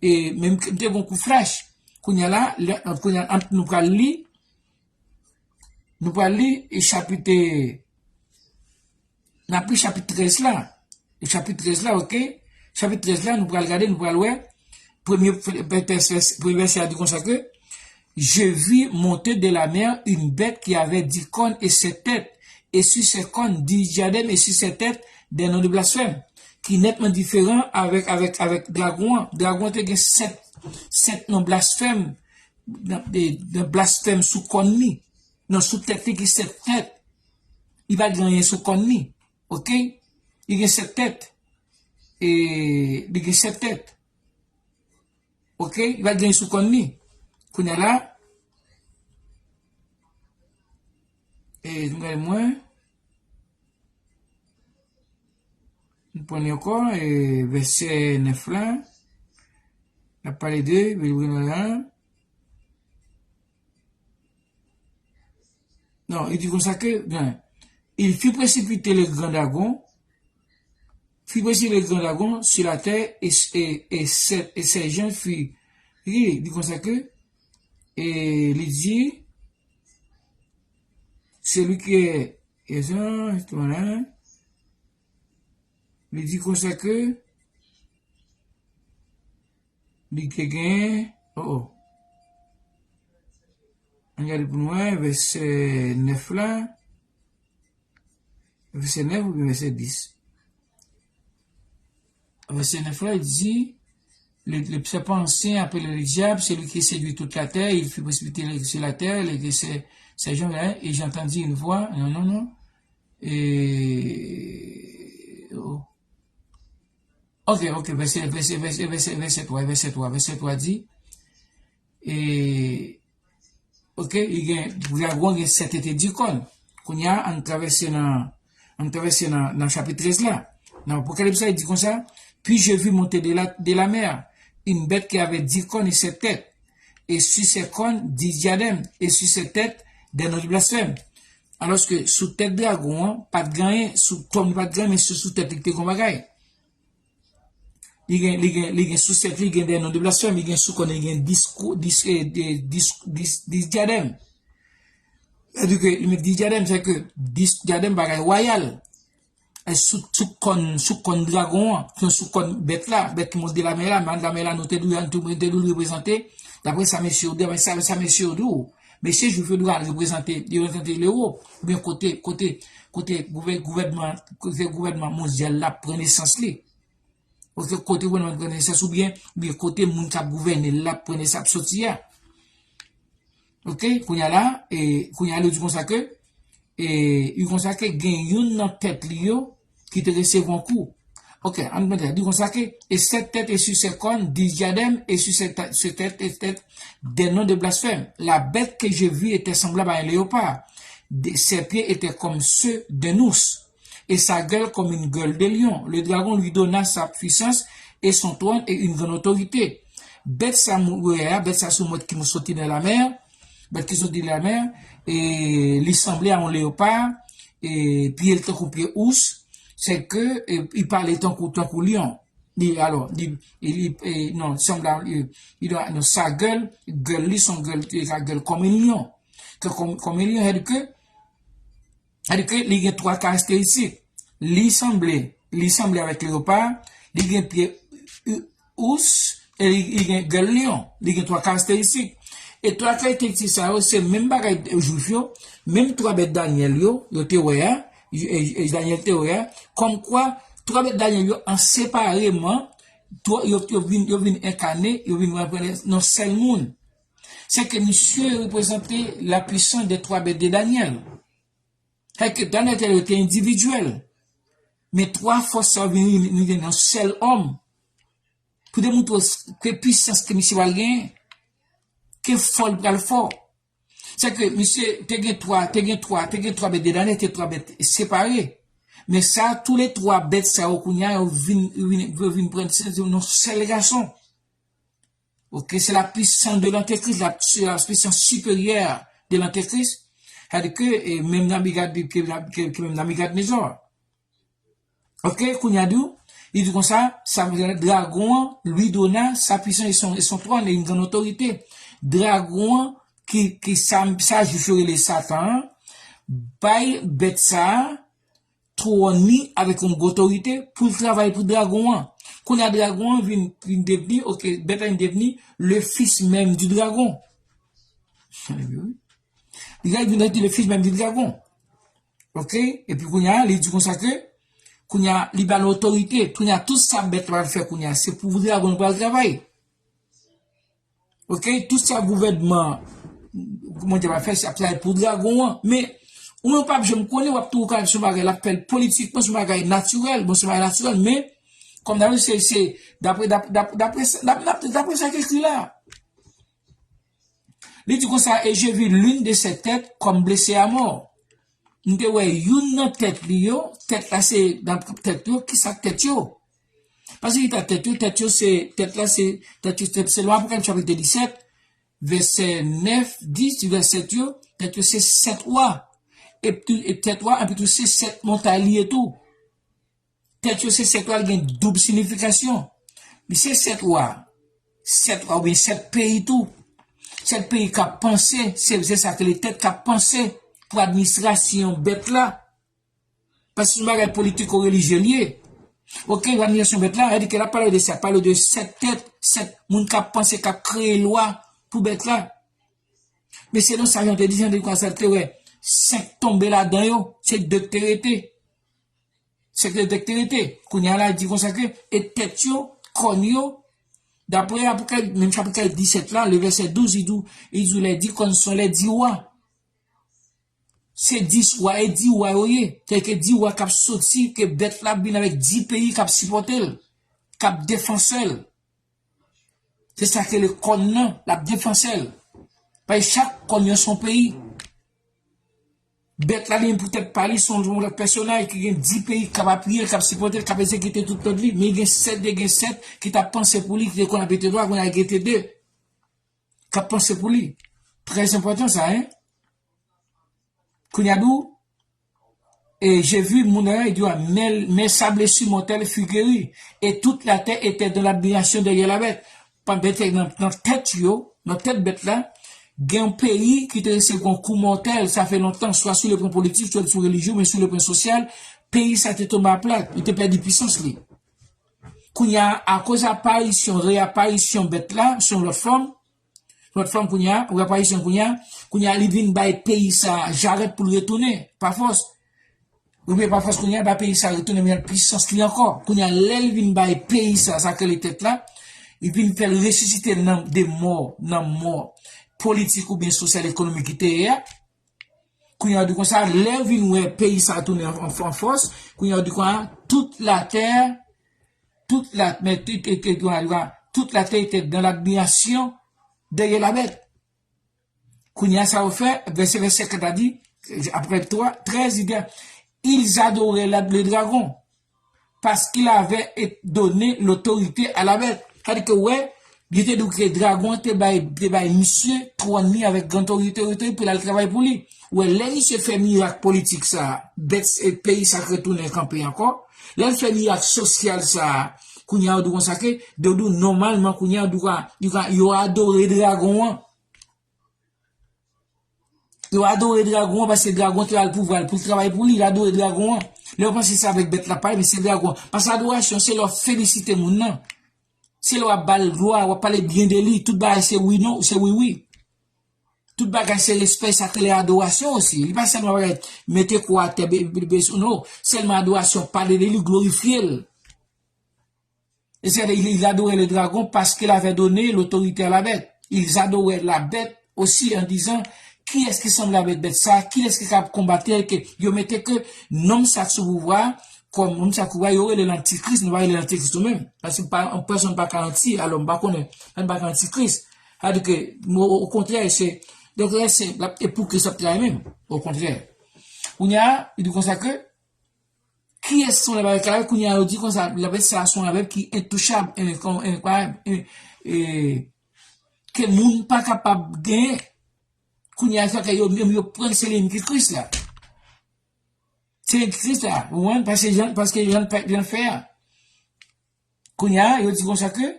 E menm ke m te gon kou flèch. Kounye a la, lè, kounye a, ant nou pral li, Nou pral li e chapit, n ap li chapit trèz la. E chapit trèz la, ok? Chapit trèz la, nou pral gade, nou pral wè. Premye, premye vèsè, premye vèsè a di konsa ke, Je vis monter de la mer une bête qui avait dix cornes et sept têtes, et sur ses cornes dix diadèmes, et sur ses têtes des noms de blasphème, ki nètman diferan avèk, avèk, avèk dragon an. Dragon an te gen sèt, sèt non blasfèm nan, de, nan blasfèm sou kòn li. Non, sou tèt li gen sèt tèt. Li pa t gen anyen sou kòn li. Ok? Li gen sèt tèt. E, li gen sèt tèt. Ok? Li pa t gen anyen sou kòn li. Kounye a la, e, nou gade mwen. Nou pran li ankò, e, vèsè nèf la. N ap pale de, non, il dit comme ça que, bien, il fit précipiter le grand dragon, fit précipiter le grand dragon sur la terre et, et, et, ses, et ses gens furent, li di konsa ke, e li di, celui qui est, et ça, voilà, li di konsa ke, Li te gen, oh, oh. Ann gade pou nou wè, vèsè nèf la. Vèsè nèf oubyen vèsè dis? Vèsè nèf la, li di, le, le serpent ancien appelé le diable, celui qui séduit toute la terre, il fit précipiter le- sur la terre, les, ses, ses gens, hein, et j'entendis une voix, non, non, non, et, oh. Ok, ok, vèsè, vèsè, vèsè, vèsè, vèsè twa, vèsè twa, vèsè twa di, e, ok, li gen, dragon gen sèt tèt e dis kòn. Kounye a, ann travèse nan, ann travèse nan, nan chapit trèz la. Nan Apokalips la, li di konsa, Puis je vis monter de la, de la mer une bête qui avait dix cornes et sept têtes, et sur ses cornes dix diadèmes, et sur ses têtes des noms de blasphème. Alòske sou tèt dragon an, pa t gen anyen, sou kòn li pa t gen anyen, men se sou tèt li ki te gen bagay. Li gen, li gen, li gen sou tèt li, gen de non de blasfèm, li gen sou kòn li, gen dis kou, dis, eh, de, dis, dis, dis diadèm. Sètadi ke li met dis diadèm, sètadi ke dis diadèm bagay wayal. E sou, sou kòn, sou kòn dragon an, sou kòn bèt la, bèt ki monte de lamè la, men lamè la nou te dwe, nou te dwe reprezante, daprè sa mesye yo, daprè sa, sa mesye yo di w, mesye jwif yo dwe al reprezante, yo reprezante Lewòp, oubyen kote, kote, kote gouvè-, gouvènman, kote gouvènman mondyal la pran nesans li. Kote, kote gouvènman pran nesans oubyen, oubyen kote moun k ap gouvène l la pran nesans ap soti a. Ok, kounye a la, e, kounye a la, yo di konsa ke, e, yo konsa ke gen youn nan tèt li yo ki te resevwa yon kou. Ok, ann mete, di konsa ke, et sept têtes et sur ses cornes, dix diadèmes, et sur ses têtes, ses têtes, et têtes, des noms de blasphème. La bête que je vis était semblable à un léopard. De- ses pieds étaient comme ceux d'un ours, et sa gueule comme une gueule de lion. Le dragon lui donna sa puissance et son trône et une grande autorité. Bèt sa m wè a, bèt sa sou mwen ki soti nan lamè, bèt ki soti nan lamè, e li sanble a yon leyopa, e pye l tankou pye ous, se ke, e, li pale tankou, tankou lyon. Li, alò, li, li, li, e, non, sanble a, li, li, non, sa gèl, gèl li se yon gèl, e sa gèl kòm yon lyon. Ke kòm, kòm yon lyon, sètadi ke Sètadi ke li gen twa karakteristik. Li sanble, li sanble avèk leyopa, li gen pye u- ous, e li, li gen gèl lyon. Li gen twa karakteristik. E twa kalite sa yo, se menm bagay Jwif yo, menm twa bèt Danyèl yo, yo te wè a, e, e, Danyèl te wè a, kòmkwa twa bèt Danyèl yo an separeman, twa, yo, yo vin, yo vin enkane, yo vin reprezante nan sèl moun. Se ke misye reprezante la puissance des trois bêtes de Daniel. Sèke Daniel te, te endividyèl. Men twa fòs sa vin, vin, vin nan sèl òm. Pou demontre ke pisans ke misye pral genyen, ke fò l pral fò. Sèke misye te gen twa, te gen twa, te gen twa bèt de Daniel, te twa bèt separe. Men sa, tou le twa bèt sa yo kounye a, yo vin, yo vin, yo vin pran nan sèl gason. Ok, c'est la puissance de l'antéchrist, la, c'est la puissance supérieure de l'antéchrist. Sètadi ke, e, menm Nabikad, ke, ke, ke menm Nabikadnezar. Ok, kounye a di w, li di konsa, sa, dragon an, lui donna sa puissance et son, et son trône et une grande autorité. Dragon an, ki, ki sa, sa Jwif yo rele Satan an, bay bèt sa a, twòn li avèk yon gwo otorite pou l travay pou dragon an. Kounye a dragon an vin, vin devni, ok, bèt la vin devni le fils même du dragon. Li vin devni le fils même du dragon. Ok? Epi kounye a, li di konsa ke, kounye a, li ba l otorite. Kounye a, tout sa bèt la pral fè kounye a, se pou dragon an pral travay. Ok, tout sa gouvènman, kòman di, ap fè, se ap travay pou dragon an. Men, ou menm w p ap janm konnen, w ap toujou ka se yon bagay, l ap fè l politikman, se yon bagay natirèl. Bon, se yon bagay natirèl, men, kòm daprè, se, se, daprè, dap-, dap-, daprè sa, dap-, dap-, daprè sa ki ekri la. Li di konsa, et je vis l'une de ces têtes comme blessée à mort. M te wè youn nan tèt li yo, tèt la se nan tèt yo, ki sa k tèt yo? Paske ki ta tèt yo, tèt yo se, tèt la se, tèt yo se, selon Apokalis chapit disèt, vèsè nèf, dis, vèsè sèt yo, tèt yo se sèt wa. E tou, e tèt wa, epi tou se sèt montay li ye tou. Tèt yo se sèt wa, li gen doub siyifikasyon. Li se sèt wa, sèt wa oubyen sèt peyi tou. Sèt peyi k ap panse, se, se sa ke le tèt k ap panse pou administrasyon bèt la. Paske se yon bagay politiko-relijye li ye. Ok, administrasyon bèt la, sa vle di ke l ap pale de sa, pale de sèt tèt, sèt moun k ap panse, k ap kreye lwa pou bèt la. Men selon sa Jan te di, Jan te di konsa, te wè senk tonbe ladan yo, se de k te rete. Se ke de k te rete. Kounye a la, di konsa ke, e tèt yo, kòn yo, daprè Apokalis, menm chapit disèt la, le vèsè douz, li di, li di, les dix cornes sont les dix rois. Se dis wa, e dis wa yo ye. Sètadi ke dis wa k ap soti, ke bèt la vin avèk dis peyi k ap sipòte l, k ap defanse l. Se sa ke le kòn nan, l ap defanse l. Paske chak kòn yo se yon peyi. Bèt la li menm pou tèt pa li, se yon, yon lòt pèsonaj ki gen dis peyi k ap apiye l, k ap sipòte l, k ap egzekite tout lòd li. Men gen sèt, gen sèt ki t ap panse pou li, ki te konn ap mete lwa, kounye a gen de k ap panse pou li. Trè enpòtan sa, en. Kounye a di w, et je vis, moun nan, li di, mais, mais sa blessure mortelle fut guérie, et toute la terre était dans l'admiration derrière la bête. Pandan nan, nan tèt yo, nan tèt bèt la, gen yon peyi ki te resevwa yon kou mòtèl, sa fè lontan, swa sou le plan politik, swa sou relijye, men sou le plan sosyal, peyi sa te tonbe aplat, li te pèdi pisans li. Kounye a, akoz aparisyon, reaparisyon bèt la, sou yon lòt fòm, lòt fòm kounye a, reaparisyon kounye a, kounye a li vin bay peyi sa jarèt pou l retounen, pa fòs. Oubyen pa fòs kounye a, bay peyi sa retounen, men pisans li ankò. Kounye a, lè l vin bay peyi sa, sa ke li tèt la, li vin fè l resisite nan de mò, nan mò politik oubyen sosyal ekonomik ki te ye a. Kounye a, di konsa, lè yo vin wè peyi sa tounen an, an, an fòs, kounye a, di konsa, tout latè, tout la, men, tout, tout, tout, tout, tout la terre était dans l'admiration derrière la bête. Kounye a, sa yo fè, vèsè, vèsè kat la di, apre twa, trèz, li di, ils adoraient la, le dragon. Parce qu'il avait donné l'autorité à la bête. Sa di ke, wè, li te di ke dragon te bay, te bay misye twòn li avèk gran otorite, otorite pou l al travay pou li. Wè, lè misye fè mirak politik sa, bèt, e, peyi sa k retounen kanpe ankò. Lè l fè mirak sosyal sa, kounye a, yo di konsa ke, yo di nòmalman, kounye a, yo di, yo adore dragon an. Yo adore dragon an paske dragon te ba l pouvwa l pou l travay pou li, l adore dragon an. Lè yo panse se avèk bèt la pale, men se dragon an. Paske adorasyon, se lè w ap felisite moun nan. Se lè w ap ba l glwa, w ap pale byen de li, tout bagay se wi non, se wi wi. Tout bagay se respè, sa k rele adorasyon osi. Li pa sèlman bagay mete kou atè, be- be- be- non. Sèlman adorasyon, pale de li, glorifye l. Et c'est, ils adoraient le dragon parce qu'il avait donné l'autorité à la bête. Ils adoraient la bête aussi en disant, qui est-ce qui semble avec bête ça? Qui est-ce qui est capable de combattre? Que yo mete ke nonm sa sou pouvwa, kòm nonm sa pouvwa, yo rele lantikris, nou pa rele lantikris nou menm. Paske pa, pèsonn pa ka anti, alò m pa konnen, m pa ka antikris. Sa vle di ke, o, o kontrè, se, donk, se, e pou Kris ap travay menm, o kontrè. Kounye a, li di konsa ke, Kiyès se yon lèbèt la? Kounye a, yo di konsa, lèbèt sa a se yon lèbèt ki entouchab, en- kon- enkwayab, en- e- ke moun pa kapab genyen. Kounye a, sa ke yo menm yo pran se li menm ki Kris la. Se li ki Kris la, ou konprann? Paske jan, paske jan, jan fè a. Kounye a, yo di konsa ke,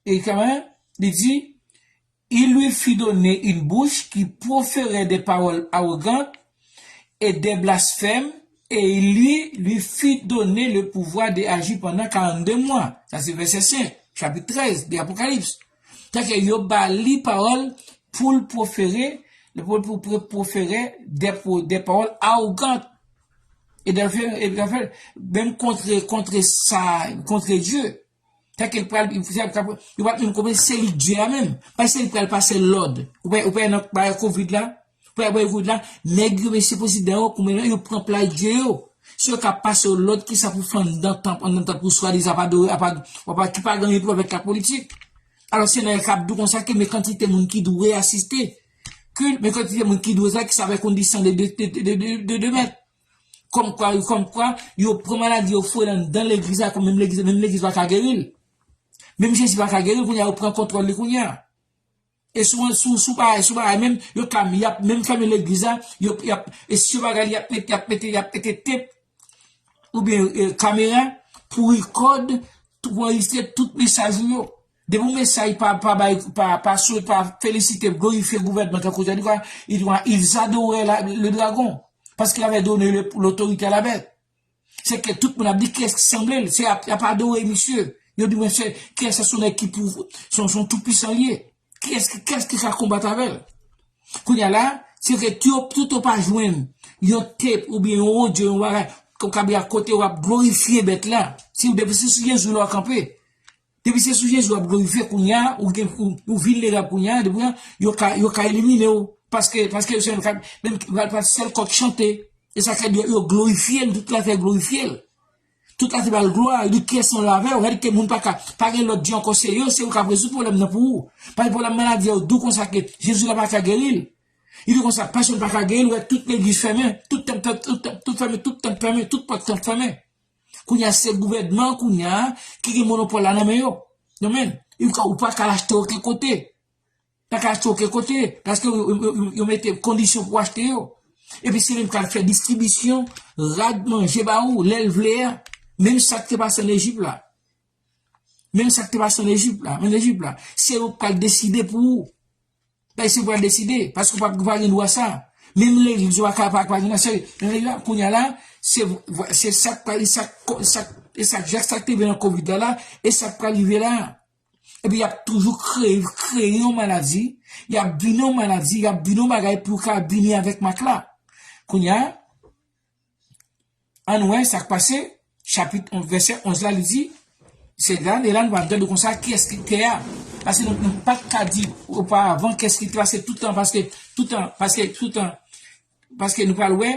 e kanmenm, li di, Il lui fit donner une bouche qui proférait des paroles arrogantes et des blasphèmes, et il lui, lui fit donner le pouvoir d'agir pendant quarante-deux mois. Sa se vèsè senk, chapit trèz de Apokalips. Tanke yo ba li pawòl pou l pwofere, pou, pou, pou pwofere de, pou, de pawòl awogan. E de fè, e de fè, menm kontre, kontre sa, kontre Dye. Tanke l pral, li, li, li, li pral menm konprann se li Dye a menm. Pa se li pral pase lòd. Ou pa, ou pa nan bagay kovid la? Ou pa wè kovid la? Nèg yo, mesye prezidan yo, koumen yo pran plas Dye yo. Se yo k ap pase yo lòd ki sa pou fè anndan tanp, anndan tanp pou swadizan ap adore, ap ad-, ap ad-, ki pa gen anyen pou wè avèk lapolitik. Alò, se nèg k ap di w konsa ke men kantite moun ki dwe asiste. Ke men kantite moun ki dwe sa, ki sa fè kondisyon de, de, de mèt. Kòmkwa, kòmkwa, yo pran maladi, yo foure l anndan legliz la, kòm menm legliz, menm legliz pa ka geri l. Menm Jezi pa ka geri l, kounye a, yo pran kontwòl li kounye a. E sou, sou, sou bagay, sou bagay menm, yo ka, y ap menm fèmen legliz la, yo, y ap, e si yo pa gade, y ap mete, y ap mete, y ap mete tep, oubyen, e, kamera, pou rikòd, tou, pou anrejistre tout mesaj ou yo. Depi yon mesaj pa, pa bay, pa, pa sou, pa felisite, glorifye gouvènman, tankou sa di kwa, ils adoraient la, le dragon, parce qu'il avait donné le, l'autorité à la bête. Se ke tout moun ap di kiyès ki sanble l, se ap, ap adore misye. Yo di mwen se, kiyès se yon nèg ki pou, se yon, se yon toupwisan li ye. Kiyès ki, kiyès ki ka konbat avè l? Kounye a la, se ke tout, tout ou pa jwenn yon tep oubyen yon odyo, yon bagay, kòm kabri a kote w ap glorifye bèt la. Si w depi se sou Jezi w kanpe. Depi se sou Jezi w ap glorifye kounye a, ou gen, ou, ou vilnerab kounye a, depi yo ka, yo ka elimine w. Paske, paske yo se menm, menm, sèl kòk chante. E sa fè yo, yo glorifye l, tout latè glorifye l. Tout latè ba l glwa, yo di kiyès ansanm avè w, sa di ke moun pa ka, pa gen lòt Dye ankò, se yo, se yo k ap rezoud pwoblèm nan pou ou. Pa gen pwoblèm maladi a, yo di w konsa ke Jezi la pa ka geri l. Yo di konsa, pèsonn pa ka geri l, ou wè tout legliz fèmen, tout tanp, tout tanp, tout fèmen, tout tanp fèmen, tout pòt tanp fèmen. Kounye a se gouvènman, kounye a, ki gen monopòl la nan men yo. Yo menm, ou pa ka, ou pa ka achte okenn kote. Pa ka achte okenn kote, paske yo, yo, yo, yo mete kondisyon pou achte yo. Epi se menm k al fè distribisyon, rad manje ba ou, lè l vle a. Menm sa k te pase ann Ejip la. Menm sa k te pase ann Ejip la, ann Ejip la. Se yo k pral deside pou ou. Bay se yo k pral deside, paske ou pa, ou pa gen dwa sa. Menm legliz yo pa ka, pa, pa gen nan seri. Men legliz la, kounye a la, se, se sa k pral, sa, sa, e sa, sa k te rive nan kovid la la, e sa k pral rive la. Epi y ap toujou kreye, kreye yon maladi, y ap vini yon maladi, y ap vini yon bagay pou yo ka vini avèk mak la. Kounye a, ann wè sa k pase, chapit onz, vèsè onz la, li di, se la, e la nou pral gade konsa, kiyès ki tè a. Paske nou, nou pa t ka di oparavan kiyès ki te pase toutan, paske toutan, paske toutan, paske nou pral wè,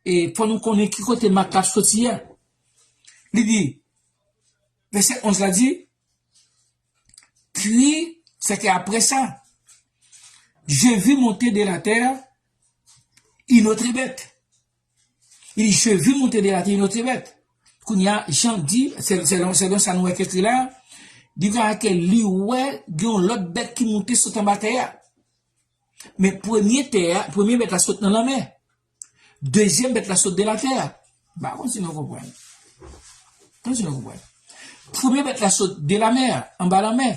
e fò nou konnen ki kote mak la ap soti a. Li di, vèsè onz la di, Puis, c'est qu'après ça, je vis monter de la terre une autre bête. Il dit, je vis monter de la terre une autre bête. Kounye a, Jan di, se, selon, selon sa nou wè ki ekri la, di konsa ke li wè gen yon lòt bèt ki monte sot anba tè a. Men premye tè a, premye bèt la sot nan lanmè. Dezyèm bèt la sot de la tè. Ba, kontinye konprann. Kontinye konprann. Premye bèt la sot de la mè, anba lanmè.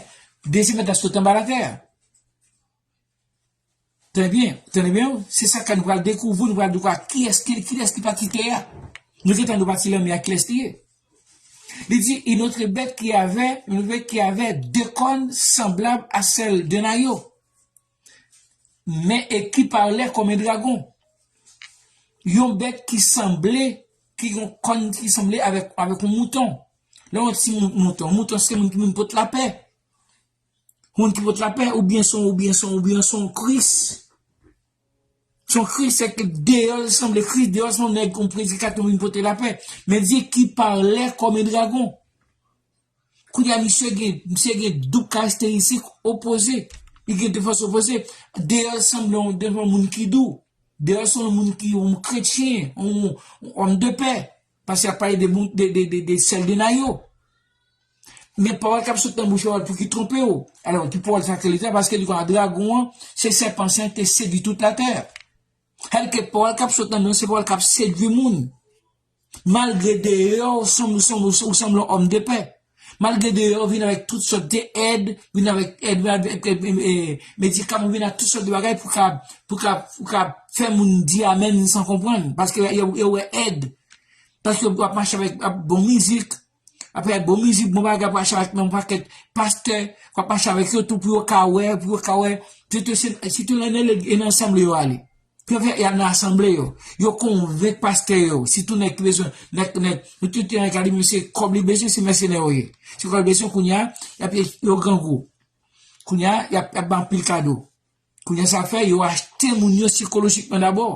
Dezyèm bèt la sot anba latè. Tande byen, tande byen, se sa ke nou pral dekouvri, nou pral dekouvri kiyès ki, kiyès ki pati tè a. Nou gentan nou pati lanmè a, kiyès li ye. Li di, une autre bête qui avait, une autre bête qui avait deux cornes semblables à celles d'un agneau. mais et qui parlait comme un dragon. Yon bèt ki sanble, ki yon kòn ki sanble avèk, avèk yon mouton. Lè yon ti mou- mouton, mouton se moun ki moun pot lapè. Moun ki pot lapè, oubyen son, oubyen son, oubyen son Kris. Son Kris, se ke deyò l sanble Kris, deyò l sanble nèg, yon predikatè moun pote lapè. Men di ki parlait comme un dragon. Kounye a, misye gen, misye gen doub karakteristik opoze. Li gen de fòs opoze. Deyò l sanble yon, de yon moun ki dou. Deyò l sanble yon moun ki yon kretyen, yon, yon homme de paix. Paske y ap pale de, moun- de, de, de, de sèl de nayo. Men pawòl k ap sot nan bouch yo pou ki twonpe w. Alò, ki pawòl sa ke li di a? Paske li konn dragon an, se sèpan sa te sedwi tout latè. Sètadi ke pawòl k ap sot nan men w, se pawòl k ap sedwi moun. Malgre deyò w sanm- ou sanm- ou sanble yon homme de paix. Malgre deyò w vin avèk tout sòt de èd, vin avèk èd, vin avèk, e, e, e, medikaman, vin ak tout sòt de bagay pou ka, pou ka, pou ka fè moun di amèn san konprann. Paske yo, yo wè èd. Paske w ap mache avèk, ap bon mizik. Apre bon mizik, bon bagay, w ap mache avèk menm pakèt pastè, w ap mache avèk yo tou pou yo ka wè, pou yo ka wè. Sitou se- sitou nan, nan, nan, nan asanble yo ale. Pou yo fè, y al nan asanble yo. Yo konvenk pastè yo. Sitou nèg ki bezwen, nèg, nèg, nou tout nèg ka di, men se kòb li bezwen, se mèsenè yo ye. Se kòb li bezwen, kounye a, y ap, yo grangou. Kounye a, y ap, y ap ban anpil kado. Kounye a, sa fè, yo achte moun yo sikolojikman dabò.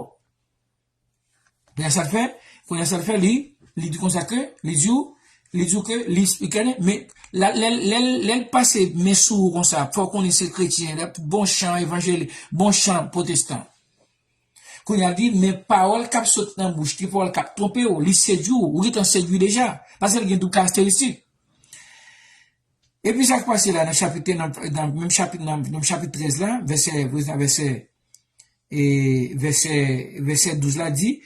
Kounye a, sa l fè, kounye a, sa l fè, li, li di konsa ke, li di w, li di w ke, li eksplike, men, la- lè, lè, lè l pase men sou ou konsa, fò w konnen se kretyen, lè- bon chan evanjelik, bon chan pwotestan. Kounye a di, men pawòl k ap sot nan bouch, ki pawòl k ap twonpe w, li sedwi w, ou gentan sedwi deja. Paske l gen doub karakteristik. Epi sa k pase la nan chapit, nan, nan menm chapit, nan, nan chapit trèz la, vèsè, vèsè, e, vèsè, vèsè douz la di,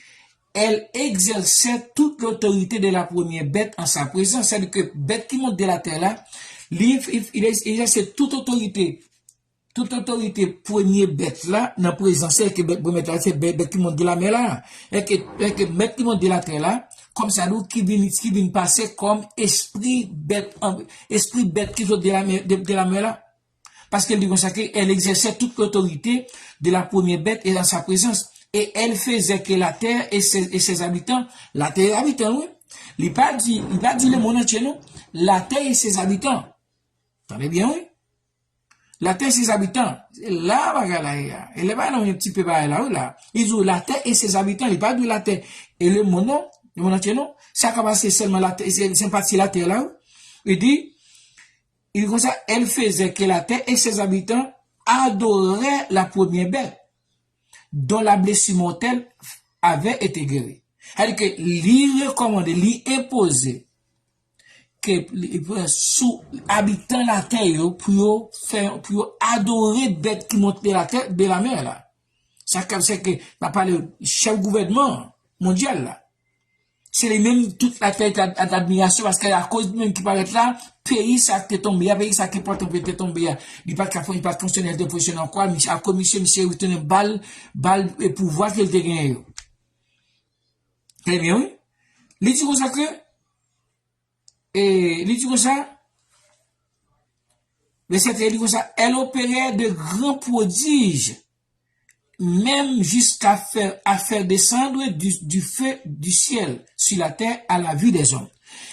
elle exerçait toute l'autorité de la première bête en sa présence. Sètadi ke bèt ki monte de la terre la, li, li, li egzèse tout otorite tout otorite premye bèt la nan prezans, sètadi ke bèt premye bèt la, se bèt, bèt ki monte de la mer la. E ke, e ke bèt ki monte de la terre la, kòm sa nou ki vin, ki vin pase kòm espri bèt, an- espri bèt ki sot de la mer, de, de la mer la. Paske li di konsa ke elle exerçait toute l'autorité de la première bête et en sa présence. Et elle faisait que la terre et ses, et ses habitants, la terre et habitants, wi. Li pa di, li pa di le monde entier, non. La terre et ses habitants. Tande byen, wi. La terre et ses habitants. Se la bagay la ye a. E lè bagay la, yon ti pe bagay la, wi la. Li di w la terre et ses habitants. Li pa di w la terre et le monde, non. Le monde entier, non. Sa ka pase sèlman la terre, se, se pati la terre la, wi. Li di, li di konsa, elle faisait que la terre et ses habitants adoraient la première bête, dont la blessure mortelle avait été guérie. Sètadi ke li rekòmande, li enpoze ke li, sou abitan latè yo pou yo fè, pou yo adore bèt ki monte de la tè, de la mer la. Sa k ap, se ke n ap pale chèf gouvènman mondyal la. Se li menm tout latè t ad- ad admirasyon paske akoz li menm ki parèt la, peyi sa k te tonbe a, peyi sa k enpòtan pou te tonbe a, li pa t ka fon- li pa t fonksyone, li te fonksyone ankò, misye, akoz misye, misye retounen ba l, ba l e pouvwa ke l te genyen yo. Trè byen, wi. Li di konsa ke, e, li di konsa, vèsè trèz, li di konsa, elle opérait de grands prodiges, même jusqu'à faire, à faire descendre du, du feu du ciel sur la terre à la vue des hommes.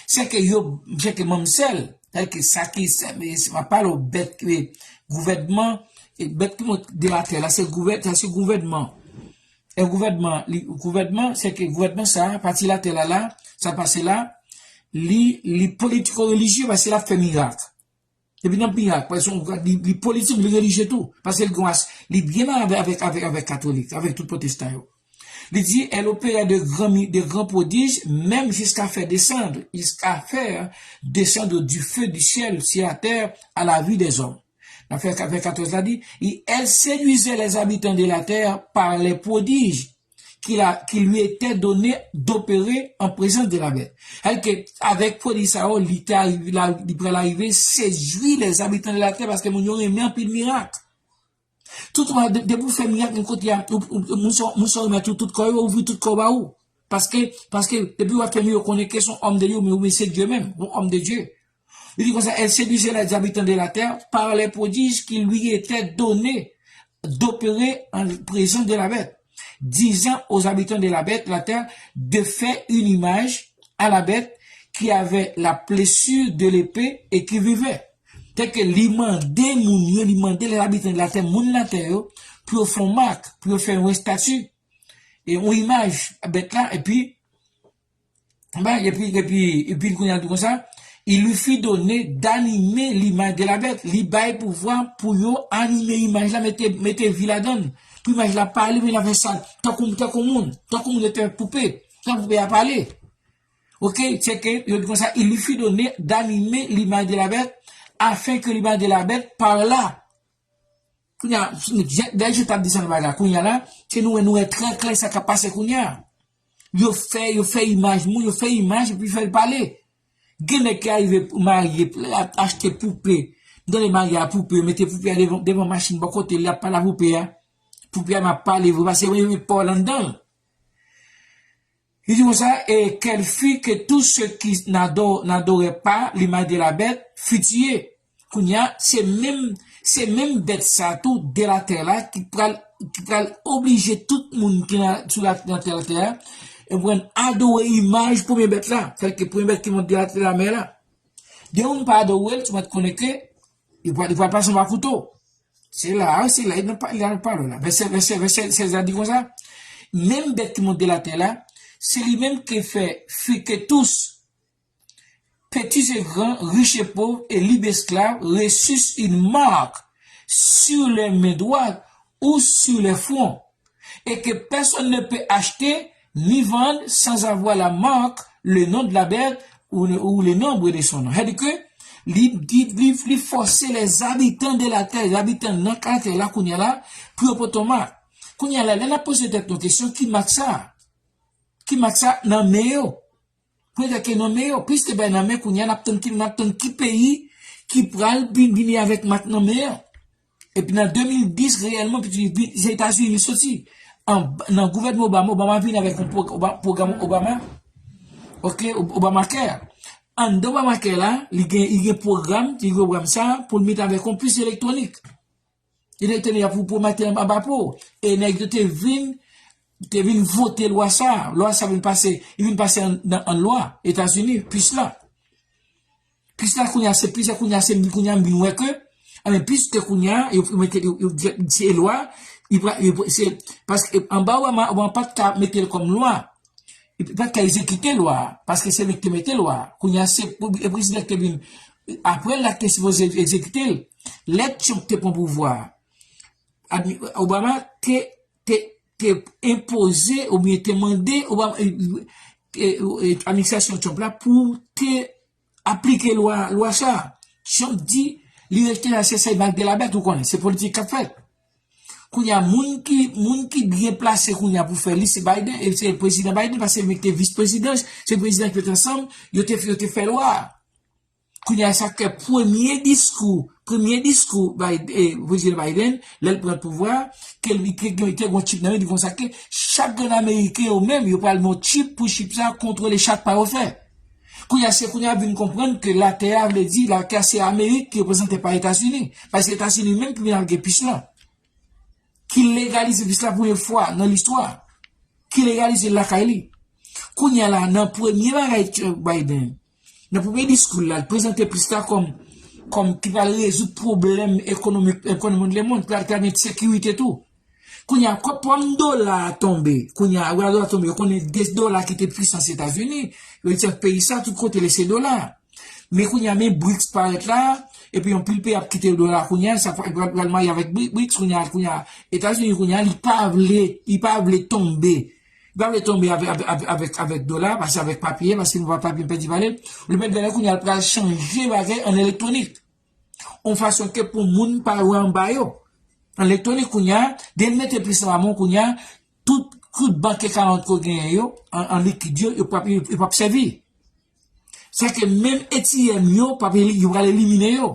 Se ke yo, se ke manmzèl, sètadi ke sa ki, se, se, m ap pale w bèt, e, gouvènman, e, bèt ki monte de la terre la, se gouvè-, sa se gouvènman. E gouvènman, li, gouvènman, se ke gouvènman sa, pati latè la la, sa pase la, li, li politiko-relijye, paske l ap fè mirak. Epi nan mirak, paske li, li politik, li relijye tou, paske li gen, li byen mare avèk, avèk, avèk, avèk katolik, avèk tout pwotestan yo. Li di, elle opéra de grands mi- de grands prodiges, même jusqu'à faire descendre, jusqu'à faire descendre du feu du ciel sur la terre à la vue des hommes. Nan vèsè katòz la di, et elle séduisait les habitants de la terre par les prodiges qui, la, qui lui étaient donnés d'opérer en présence de la bête. Sètadi ke avèk pwodij sa yo, li te arive, la, li pral arive sedui les habitants de la terre paske moun yo renmen anpil mirak. Tout moun, de- depi w fè mirak yon kote a, ou- ou- moun sa, moun sa remèt ou tout kò yo, ouvri tout kò ba ou. Paske, paske depi w ap fè mirak, yo konnen ke se yon homme de Dieu, men ou se Dye menm, yon homme de Dieu. Li di konsa, elle séduisait les habitants de la terre par les prodiges qui lui étaient donnés d'opérer en présence de la bête, disant aux habitants de la bête, la terre, de faire une image à la bête qui avait la blessure de l'épée et qui vivait. Tèlke li mande moun yo, li mande les habitants de la terre, moun latè yo, pou yo fè yon mak, pou yo fè yon estati, e yon imaj bèt la, epi, epi, epi, epi kounye a di konsa, il lui fut donné d'animer l'image de la bête. Li bay pouvwa pou yo anime imaj la, mete, mete vi ladan l. Pou imaj la pale, pou l fè sa, tankou, tankou moun, tankou moun yo te fè poupe, tankou poupe a pale. Ok, se ke yo di konsa, il lui fut donné d'animer l'image de la bête, afin que l'image de la bête parlât. Kounye a, dèyè je t ap di sa nan bagay la, kounye a la, se nou wè, nou wè trè klè sa k ap pase kounye a. Yo fè, yo fè imaj moun, yo fè imaj epi fè l pale. Gen nèg ki arive marye, achte poupe. M tande marye a poupe, yo mete poupe a devan, devan machin bò kote, l ap pale a poupe a. Poupe a m ap pale vre, paske mwen, mwen pa w anndan l. Li di konsa, et qu'elle fit que tous ceux qui n'ado-, n'adoraient pas l'image de la bête furent tués. Kounye a, se menm, se menm bèt sa tou, de la terre la, ki pral, ki pral oblije tout moun ki nan, sou la, nan tè la, tè a, e pran adore imaj premye bèt la. Sètadi ke premye bèt ki monte de la, de la mè la. De moun pa adore l, ou mèt konnen ke li pral, li pral pase anba kouto. Se la, se la, li nan pa-, li nan pale la. Vèsè, vèsè, vèsè sèz la di konsa, menm bèt ki monte de la tè la, se li menm ki fè, fit que tous, petits et grands, riches et pauvres, et libres esclaves, reçussent une marque sur leur main droite ou sur leur front, et que personne ne peut acheter ni vendre sans avoir la marque, le nom de la bête ou le, ou le nombre de son nom. Sètadi ke li, li, li, li fòse les habitants de la terre, zabitan nan latè la kounye a la, pou yo pote yon mak. Kounye a la, lè n ap poze tèt nou kesyon, ki mak sa? Ki mak sa nan men yo? Poze ke nan men yo, piske bay nan men kounye a, n ap tann ki, n ap tann ki peyi ki pral vin, vini avèk mak nan men an. Epi nan de mil dis, reyèlman, piske se Etazini li soti. An, nan gouvènman Obama, Obama vin avèk yon pwo-, Oba-, pwogram Obama, ok, Ob-, Obamacare. Anndan Obamacare la, li gen, li gen pwogram, li gen pwogram sa, pou l mete avèk yon pis elektwonik. Li te teni pou, pou mete anba po. E nèg yo te vin, te vin vote lwa sa. Lwa sa vin pase, li vin pase an, nan, an lwa Etazini, pis la. Pis la kounye a, se pis la kounye a, se kounye a m vin wè ke, anben, pis ke kounye a, yo mete, yo, yo, se lwa, li pra-, yo, se, paske anba Obama, Obama pa t ka mete l kòm lwa. Li pa t ka egzekite lwa a, paske se li ki te mete lwa a. Kounye a, se pou-, e prezidan ki te vin, apre l la ki te sipoze egzekite l. Lè Trump te pran pouvwa a, admi-, Obama te, te, te enpoze oubyen te mande Obama, e, e, e, administrasyon Trump la pou te aplike lwa, lwa sa. Trump di, li rejte sa, se, se mak de la bèt, ou konnen, se politik k ap fèt. Kounye a, moun ki, moun ki byen plase kounye a pou fè li, se Biden, e se prezidan Biden, paske li te vis prezidan, se prezidan ki met ansanm, yo te, yo te fè lwa a. Kounye a, sa k fè premye diskou, premye diskou Biden, e, prezidan Biden, lè l pran pouvwa a, ke li te, te, te gen yon chip nan men, li konsa ke chak grenn Ameriken yo menm, yo pral gen yon chip pou chip sa kontwole chak pa yo fè. Kounye a, se kounye a vin konprann ke latè a vle di, latè a se Amerik ki reprezante pa Etazini. Paske Etazini menm ki vin al gen pis la. Ki legalize pis la premye fwa nan listwa. Ki legalize l lakay li. Kounye a la, nan premye bagay Joe Biden, nan premye diskou l la, l prezante pis la kòm, kòm ki pral rezoud pwoblèm ekonomik, ekonomi lemonn, ki pral, ki pral gen sekirite tou. Kounye a, kòb pwòm dola a tonbe. Kounye a, lè dola tonbe, yo konnen de dola ki te pwisans Etazini. Yo di peyi sa, tout kote, li se dola. Men kounye a, men briks parèt la, epi yon pil peyi ap kite dola kounye a, sa pral, pral marye avèk bri-, briks kounye a, kounye a, Etazini kounye a, li pa vle, li pa vle tonbe. Li pa vle tonbe avè-, avè-, avè-, avèk, avèk dola, paske avèk papye, paske nou pa papye pèdi valè. Li mèt vè kounye a, li pral chanje bagay an elektwonik. Yon fason ke pou moun pa wè anba yo. An elektwonik kounye a, depi l mete plis anba men w kounye a, tout, tout bank e kalòt ke w genyen yo, an, an likid yo, yo p ap, yo, yo p ap sèvi. Sa ke menm A T M yo, p ap eli-, yo pral elimine yo.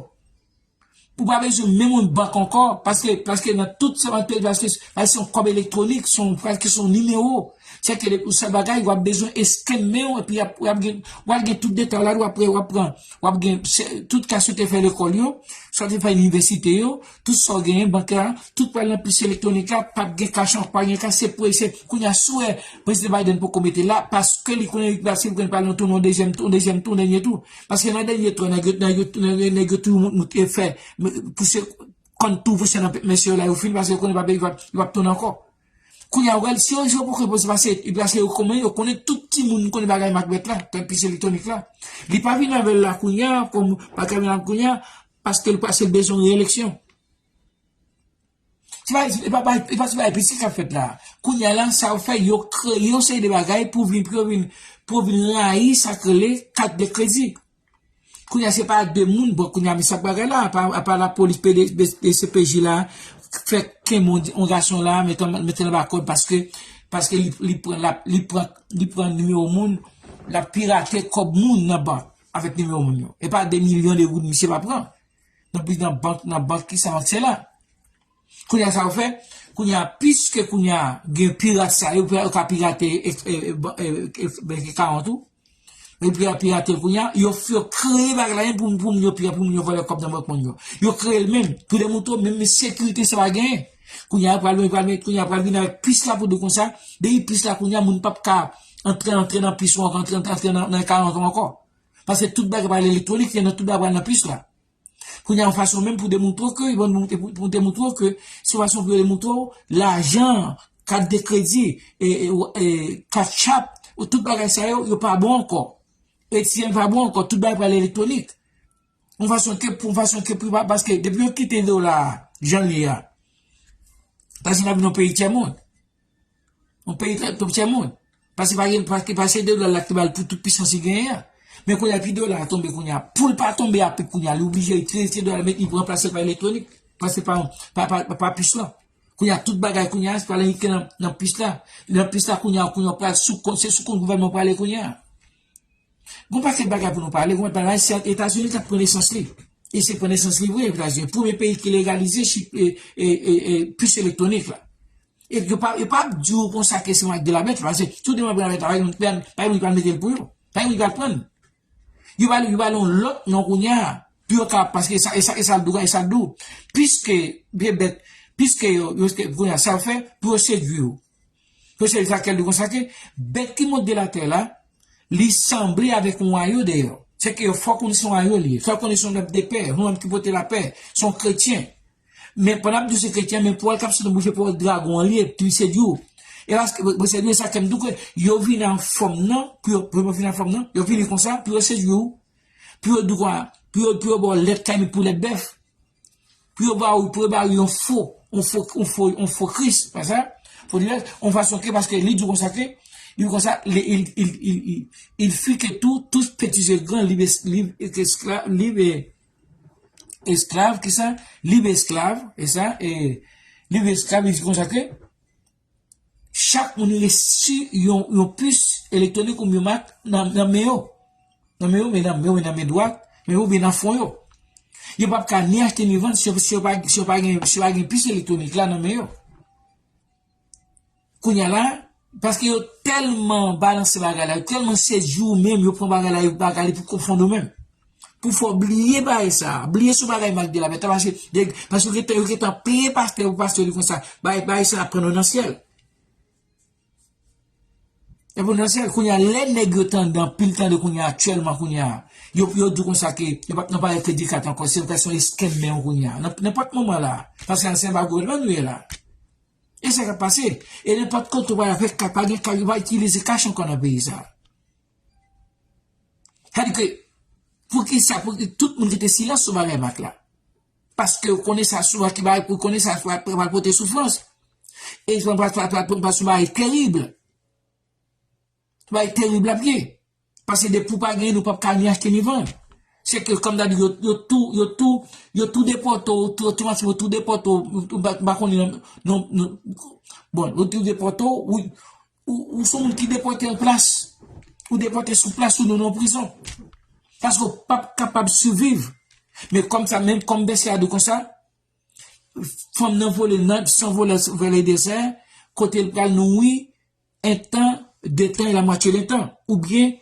Ou pa bezwen menm yon bank ankò, paske, paske nan tout sa, paske, paske se yon kòb elektwonik, se yon, paske se yon nimewo. Se ke depi ou sèl bagay, w ap bezwen eskann men w, epi w ap, w ap gen, w ap gen tout detay la, w ap, w ap pran, w ap gen se, tout ka sa w te fè lekòl yo, sa w te fè inivèsite yo, tout sa w genyen, bank la, tout pral nan pis elektwonik la, p ap gen kach ankò, pa gen kach, se pou, se, kounye a, si w wè, Prezidan Biden poko mete l la, paske li konnen li plase, li konnen pral nan tou, nan dezyèm tou, dezyèm tou, dènye tou. Paske nan dènye tou, nèg yo, nèg yo, nèg yo, nèg yo toujou mout, mout, e fè, pouse, konn tou pouse nan mesye yo la, yo fin, paske yo konnen pa, yo p ap, yo p ap tounen ankò. Kounye a, w wè, si yo, si yo poko poze pase, e paske yo konnen, yo konnen tout timoun konnen bagay Macbeth la, tan pis elektwonik la. Li pa vin avè l la kounye a, kòm pa ka vin avè l kounye a, paske l, paske l bezwen reyeleksyon. Se pa, e pa, e pa, e pa ti bagay piti k ap fèt la. Kounye a la, sa yo fè, yo kreye yon seri de bagay pou vin, pou yo vin, pou yo vin rayi sa k rele kat de kredi. Kounye a se pa de moun, bon, kounye a, men sa k bagay la, apa, apa lapolis, P D, D C P J la, fè kenbe yon, yon gason la, mete, mete l anba kòd paske, paske li, li pran, la, li pran, li pran nimewo moun, l ap pirate kòb moun nan bank avèk nimewo moun yo. E pa de milyon de goud misye pa pran. Nan, nan bank, nan bank ki sa bank se la. Kounye a sa yo fè, kounye a, piske kounye a gen pirat sa yo, yo ka pirate, e, e, e, e, e, bank account ou. Epi yo pirate l kounye a, yo, yo kreye bagay la menm pou, pou moun yo pirate, pou moun yo vòlè kòb nan bank moun yo. Yo kreye l menm, pou demoutre w, menm sekirite sa pa genyen. Kounye a, pral, pral, kounye a, pral vin avèk pis la pou di w konsa, depi pis la kounye a, moun p ap ka antre, antre nan pis ou ankò, antre, antre nan, nan account ou ankò. Paske tout bagay pral elektwonik, nan tout bagay pral nan pis la. Kounye a, yon fason menm pou demoutre ke, pou, pou, pou demoutre ke, se yon fason pou yo demoutre w, lajan, kat de kredi, e, e, e, kat chap, ou tout bagay sa yo, yo pa bon ankò. A T M pa bon ankò, tout bagay pral elektwonik. Yon fason ke, pou, yon fason ke, pou, paske depi yo kite dola a, jan l ye a, Etazini ap vin yon peyi tyèmonn. Yon peyi trè, trè tyèmonn. Paske pa gen, paske, paske dola la ki ba l pou tout pisans li genyen an. Men kounye a, pi dola a tonbe kounye a. Pou l pa tonbe a pik kounye a, li oblije retire dola, men li ranplase l pa elektwonik. Paske pa, pa, pa, pa pis la. Kounye a, tout bagay kounye a, se pral annik nan, nan pis la. Nan pis la, kounye a, kounye a, pral sou kont, se sou kont gouvènman pral kounye a. Gon pakèt bagay pou nou pale, gon pakèt bagay, se Etazini k ap pran nesans li. E se pran nesans li vre, Etazini. Premye peyi ki legalize chip, e, e, e, e, pis elektwonik la. E yo pa, yo pa ap di w konsa ke se yon ak de la bèt, paske si w te pran la bèt la, pa gen moun ki pral, pa gen moun ki pral mete l pou yo. Pa gen moun ki pral pran l. Yo ba, yo ba l yon lòt non kounye a. Pou yo ka, paske sa, e sa, e sa l di w, e sa l di w. Piske, byen bèt, piske yo, yo, kounye a, sa yo fè, pou yo sedui w. Pou yo sedui sa, kè l di w konsa ke, bèt ki monte de latè la, li sanble avèk yon ayo dèyè. Se ke yo fè w konnen se yon ayo li ye, fè w konnen se yon nèg de pè, yon nonm ki pote lapè, se yon kretyen. Men pandan ap di w se kretyen, men pawòl k ap sot nan bouch yo, pawòl dragon an li ye, pou sedui w. E paske, pou sedui w, sa k fè m di w ke yo vin an fòm nan, pou yo, pou yo vin an fòm nan, yo vini konsa, pou yo sedui w. Pou yo di w, pou yo, pou yo ba w lèt kayimit pou lèt bèf. Pou yo ba w, pou yo ba w yon fo, yon fo, yon fo, yon fo Kris, pa sa? Fo Kris, yon fason ke, paske li di w konsa ke, li di w konsa, li, il, il, il, il, il fit que tout, tous petits et grands libres, libres et esclaves, libres esclaves, ki sa? Libres esclaves, e sa, e libres esclaves, li di konsa ke chak moun resi yon, yon pis elektwonik ou yon mak nan, nan men yo. Nan men yo, men nan men yo, men nan men dwat, men yo, men nan fwon yo. Yo p ap ka ni achte ni vann si yo, si yo pa, si yo pa gen, si yo pa gen pis elektwonik la nan men yo. Kounye a la, paske yo tèlman balanse bagay la, yo tèlman sedui w menm, yo pran bagay la, yo bagay li pou konfonn ou menm. Pou fè w bliye bagay sa, bliye sou bagay Mak de la Bèt la, paske, paske yo gentan, yo gentan peye pastè pou pastè di konsa, bagay, bagay sa ap pran nou nan syèl. Ap pran nou nan syèl, kounye a, lè nèg yo tande, anpil tande kounye a, aktyèlman kounye a, yo, yo di konsa ke, yo p ap nan pale kredi kat ankò, se yon kesyon eskann men yo kounye a, nan, nenpòt moman la, paske se anba gouvènman nou ye la. E sa k ap pase. E nenpòt kote w pral avèk kay, pa gen kay, yo pa itilize kach ankò nan peyi sa. Sa di ke, poukisa, pou tout moun kite silans sou bagay Mak la? Paske yo konnen sa sou ki bagay, pou konnen sa pral pote soufrans. E sa pral, pral, pral, pral, pral sou bagay terib. Bagay terib l ap ye. Paske depi w pa genyen, nou p ap ka ni achte ni vann. Se ke, kòm ta di, yo, yo tou, yo tou, yo tou depòte w, tou, tou, yo tou depòte w, ou pa, pa konnen, non, non, non, bon, yo tou depòte w, ou, ou, ou se yon moun ki depòte an plas. Ou depòte sou plas ou, nou nan prizon. Paske w p ap kapab siviv. Men kòm sa, menm kòm vèsè a di konsa, fanm nan vole nan, san vole, vole dezè, kote l pral nouri, un temps, deux temps et la moitié d'un temps, oubyen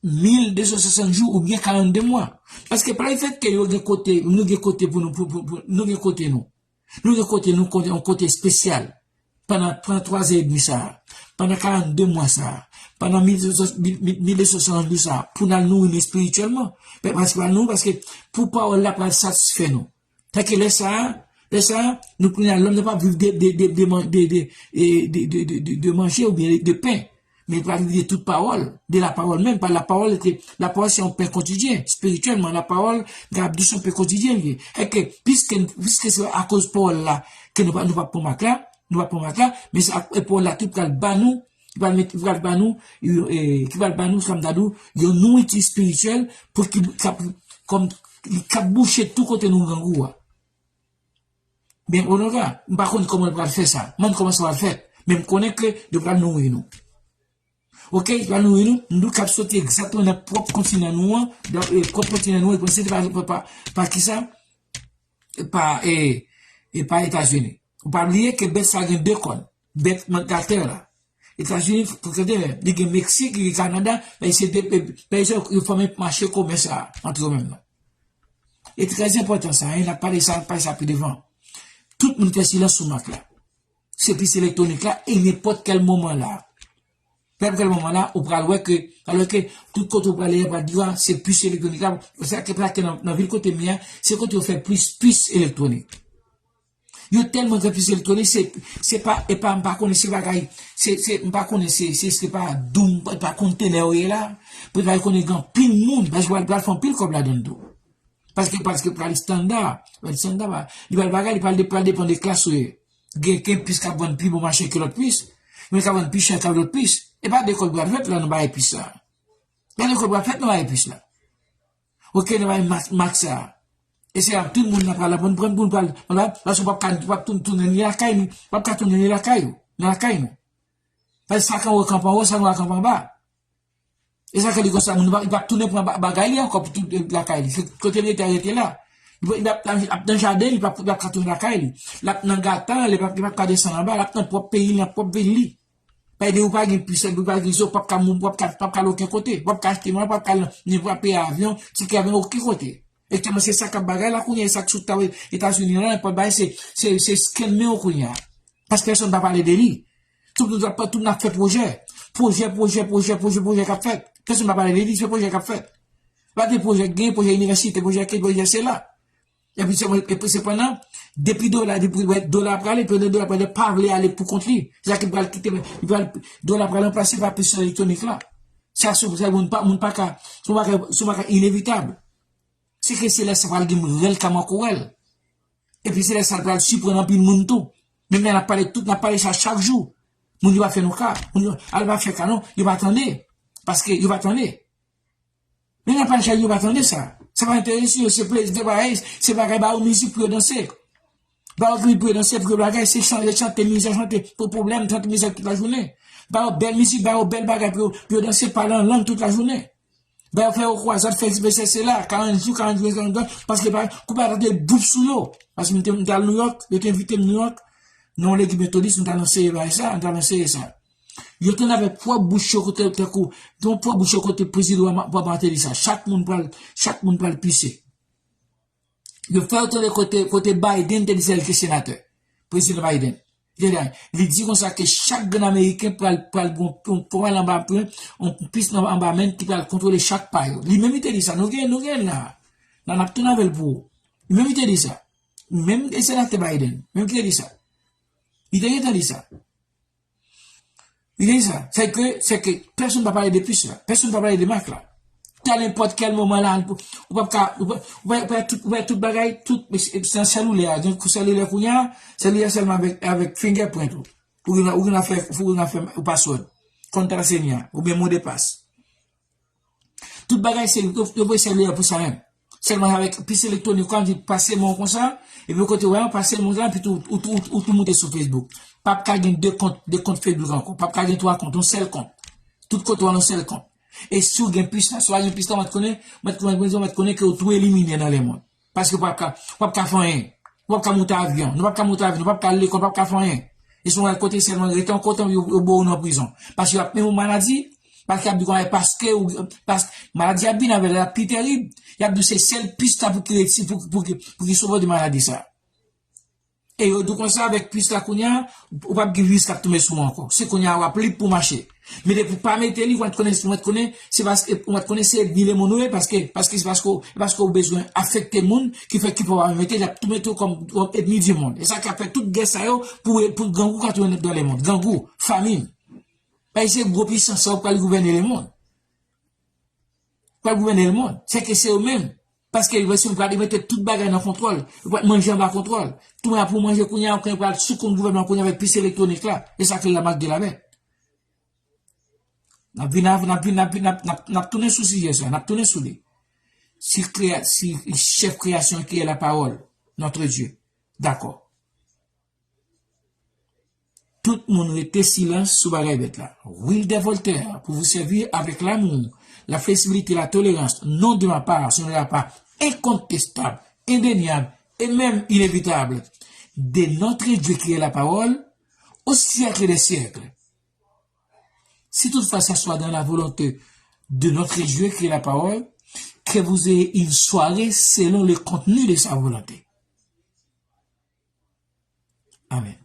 mil de san swasant jou, oubyen karannde mwa. Paske pa lefètke yo gen kote, nou gen kote pou nou, pou, pou, pou, nou gen kote nou. Nou gen kote nou, kote, yon kote espesyal. Pandan, pandan twa zan edmi sa a, pandan karannde mwa sa a, pandan mil de san swasant jou sa a, pou n al nouri nou espirityèlman. Paske pral nouri, paske pou pawòl la pral satisfè nou. Tanke lè sa a, lè sa a, nou kounye a, lòm nan p ap viv de, de, de, de, man- de, de, e, de, de, de, de, de manje oubyen de pen. Men li pral viv de tout pawòl, de la pawòl menm, pa la pawòl, lapawòl se yon pen kotidyen, espirityèlman, lapawòl, Gabdou se yon pen kotidyen li ye. Èske, piske, piske se akoz pawòl la ke nou pa, nou pa pran mak la, nou pa pran mak la, men se ak, e pawòl la ki pral ba nou, ki pral met, ki pral ba nou, e, ki pral ba nou, sa m ta di w, yon nouriti espirityèl pou ki, k ap, kòm, k ap bouche tout kote nou grangou a. Men, onoga, m pa konn kòman l pral fè sa. M pa konn kòman sa pral fèt. Men m konnen ke yo pral nouri nou. Oke, yo pral nouri nou. Nou k ap soti egzakteman nan pwòp kontinan nou an. Nan, e, pwòp kontinan nou an, e panse pa, pa, pa, pa kisa? Pa, e, e pa Etazini. Ou pa bliye ke bèt sa gen de kòn. Bèt mantè la. Etazini, pou kote, li gen Meksik, li gen Kanada, men se de, men se yo fòme mache komès la, ant yo menm nan. E trè enpòtan sa, hein, n ap pale sa, n ap pale sa pi devan. Tout moun fè silans sou mak la. Se pis elektwonik la, e nenpòt kèl moman la. Nenpòt kèl moman la, ou pral wè ke, alò ke, tout kote ou prale, yo pral di w, a, se pis elektwonik la. Se sa ke, sa ke nan, nan vil kote m ye a, se kote yo fè plis pis elektwonik. Yo tèlman gen pis elektwonik, se, se pa, e pa, m pa konnen se bagay, se, se, m pa konnen se, se, se pa doum, e pa kontenè yo ye la. Pou yo konnen gen anpil moun, paske pral, pral fè anpil kòb ladan l tou. Paske, paske pral estanda, pral estanda, pa, li pral bagay, li pral de-, pral depann de klas ou ye. Gen, gen pis k ap vann pi bon mache ke lòt pis, men k ap vann pi chè ke lòt pis. E pa de kòb pral fèt la nan bagay pis la. Pa de kòb pral fèt nan bagay pis la. Oke, nan bay mak, mak sa a. E se ap tout moun nan pral aprann pran pou n pral, pral, paske w p ap ka, w p ap tou-, tounen ni lakay ni, w p ap ka tounen ni lakay ou, nan lakay nou. Paske sa k anwo kanpe anwo, sa k anwo kanpe anba. E sa k fè li konsa, moun pa, li p ap tounen pran ba-, bagay li ankò pou tout, e, lakay li. Se kote li rete, rete la. Li p ap, ap nan jaden, li p ap, li p ap ka tounen lakay li. L ap nan gatan, li p ap, li p ap ka desann anba, l ap nan pwòp peyi li, nan pwòp vil li. Pa ede ou pa gen pis, ou pa gen zo, p ap ka moun, p ap ka, p ap ka al okenn kote, p ap ka achte manje, p ap ka al, ni p ap peye avyon, tikè avyon, okenn kote. Ekzakteman, se sa k ap bagay la kounye a, e sa k sou tab Etazini la, nenpòt bagay, se, se, se scann men w kounye a. Paske pèsonn pa pale de li. Tout moun ap, tout moun ap fè pwojè. Pwojè, pwojè, pwojè, pwojè, pwojè k ap fèt. Pèsonn pa pale de li, se pwojè k ap fèt. Pa de pwojè gen, pwojè inivèsite, pwojè ke, pwojè sela. Epi se, epi sepandan, depi dola, depi wè dola prale, epi dola prale pa vle ale pou kont li. Se sa ki pral kite, li pral, dola pral ranplase pa pis elektwonik la. Sa sou, sa moun pa, moun pa ka, se yon bagay, se yon bagay inevitab. Se ke se lè sa pral gen rèl ka mankourèl. Epi se lè sa pral siprann anpil moun tou. Menm lè n ap pale tout, n ap pale sa chak jou. Moun yo pa fè nou ka. Moun yo, al pa fè ka non, yo pa tande. Paske yo pa tande. Men nan pale sa yo pa tande sa. Sa pa enterese yo, se plezi, se bagay, se bagay ba yo mizik pou yo danse. Ba yo mizik pou yo danse, pou yo bagay, se chan-, chante mizè, chante pou pwoblèm, chante mizè tout lajounen. Ba yo bèl mizik, ba yo bèl bagay pou yo, pou yo danse, pale an lang tout lajounen. Ba yo fè yo kwazad, fè, fè se, se la, karant jou, karant jou, karant jou, paske pa, kou pa tande boup sou yo. Paske m te, m t al Nouyòk, yo te envite m Nouyòk, nan yon legliz metodis, m t al anseye bagay sa, m t al anseye sa. Yo te nan avèk pwòp bouch yo kote, tankou, nan pwòp bouch yo kote prezidan Obama, Obama te di sa. Chak moun pral, chak moun pral pise. Yo fè yo tande kote, kote Biden te di sa, li te senatè. Prezidan Biden. Li te di, li di konsa ke chak grenn Ameriken pral, pral gon, pral anba, yon pis nan anba men ki pral kontwole chak pa yo. Li menm li te di sa. Nou gen, nou gen la. Nan n ap tounen avè l pou ou. Li menm li te di sa. Menm e senatè Biden, menm ki te di sa. Li te gentan di sa. Li te di sa. Se ke, se ke pèsonn pa pale de pis la. Pèsonn pa pale de mak la. Nan nenpòt kèl moman la, ou p ap ka, ou p ap, ou p ap, ou p ap tout, ou p ap tout bagay, tout, se, se nan selilè a. Donk, selilè kounye a, selilè sèlman avèk, avèk fingerprint ou. Ou gen, ou gen afè, ou gen afè ou password. Konn trase li a, oubyen mo de pas. Tout bagay se, yo, yo voye selilè pou sa menm. Sèlman avèk pis elektwonik, ou ka di pase men w konsa, epi kote w wè an, pase men w konsa, epi tou, ou, ou, ou, ou tou moute sou Facebook. P ap ka gen de kont, de kont Facebook ankò. P ap ka gen twa kont, yon sèl kont. Tout kote w al, yon sèl kont. E si w gen pis la, si w pa gen pis la, w mèt konnen, w mèt konnen, w mèt konnen ke w tou elimine nan lemonn. Paske w p ap ka, w p ap ka fè anyen. W p ap ka moute avyon, nou p ap ka moute avyon, nou p ap ka al lekòl, w p ap ka fè anyen. E si w al kote sèlman rete ankò tan yo, yo ba w nan prizon. Paske y ap menm ou maladi, paske y ap di konsa, paske ou, pas, maladi ap vin avè l, l ap pi terib. Y ap di se sèl pis la pou ki reti, pou, pou, pou ki sove w de maladi sa. E yo di w konsa, avèk pis la kounye a, ou p ap gen viris k ap tonbe sou ou ankò. Se kounye a w ap lib pou mache. Men depi w pa mete li, ou mèt konnen, ou mèt konnen, se paske, ou mèt konnen se ènmi lemonn ou ye, paske, paske se paske, paske ou bezwen afekte moun, ki fè ki fè w pa mete, l ap tou mete w kòm, kòm ènmi di monn. E sa k ap fè tout gè sa yo pou, pou grangou ka tounen nan lemonn. Grangou, famin. Paske se gwo pisans sa yo pral gouvène lemonn. Pral gouvène lemonn. Se ke se yo menm. Paske yo pral mete tout bagay nan kontwòl. Yo pral manje anba kontwòl. Tou moun ap pou manje kounye a, yo pral sou kont gouvènman kounye a avèk pis elektwonik la. E sa k fè l la mak de la mè. N ap vin, n ap vin, n ap vin, n ap, n ap, n ap tounen sou sijè sa, n ap tounen sou li. Si krea, si chèf kreyasyon ki est la parole, notre Dieu. Dakò. Tout moun rete silans sou bagay bèt la. Will de Voltaire, pour vous servir avec l'amour, la flexibilité, la tolérance, non de ma part, ce n'est pas incontestable, indéniable et même inévitable, de notre Dieu qui est la parole, au siècle des siècles. Si toutefois ça soit dans la volonté de notre Dieu qui est la parole, que vous ayez une soirée selon le contenu de sa volonté. Amen.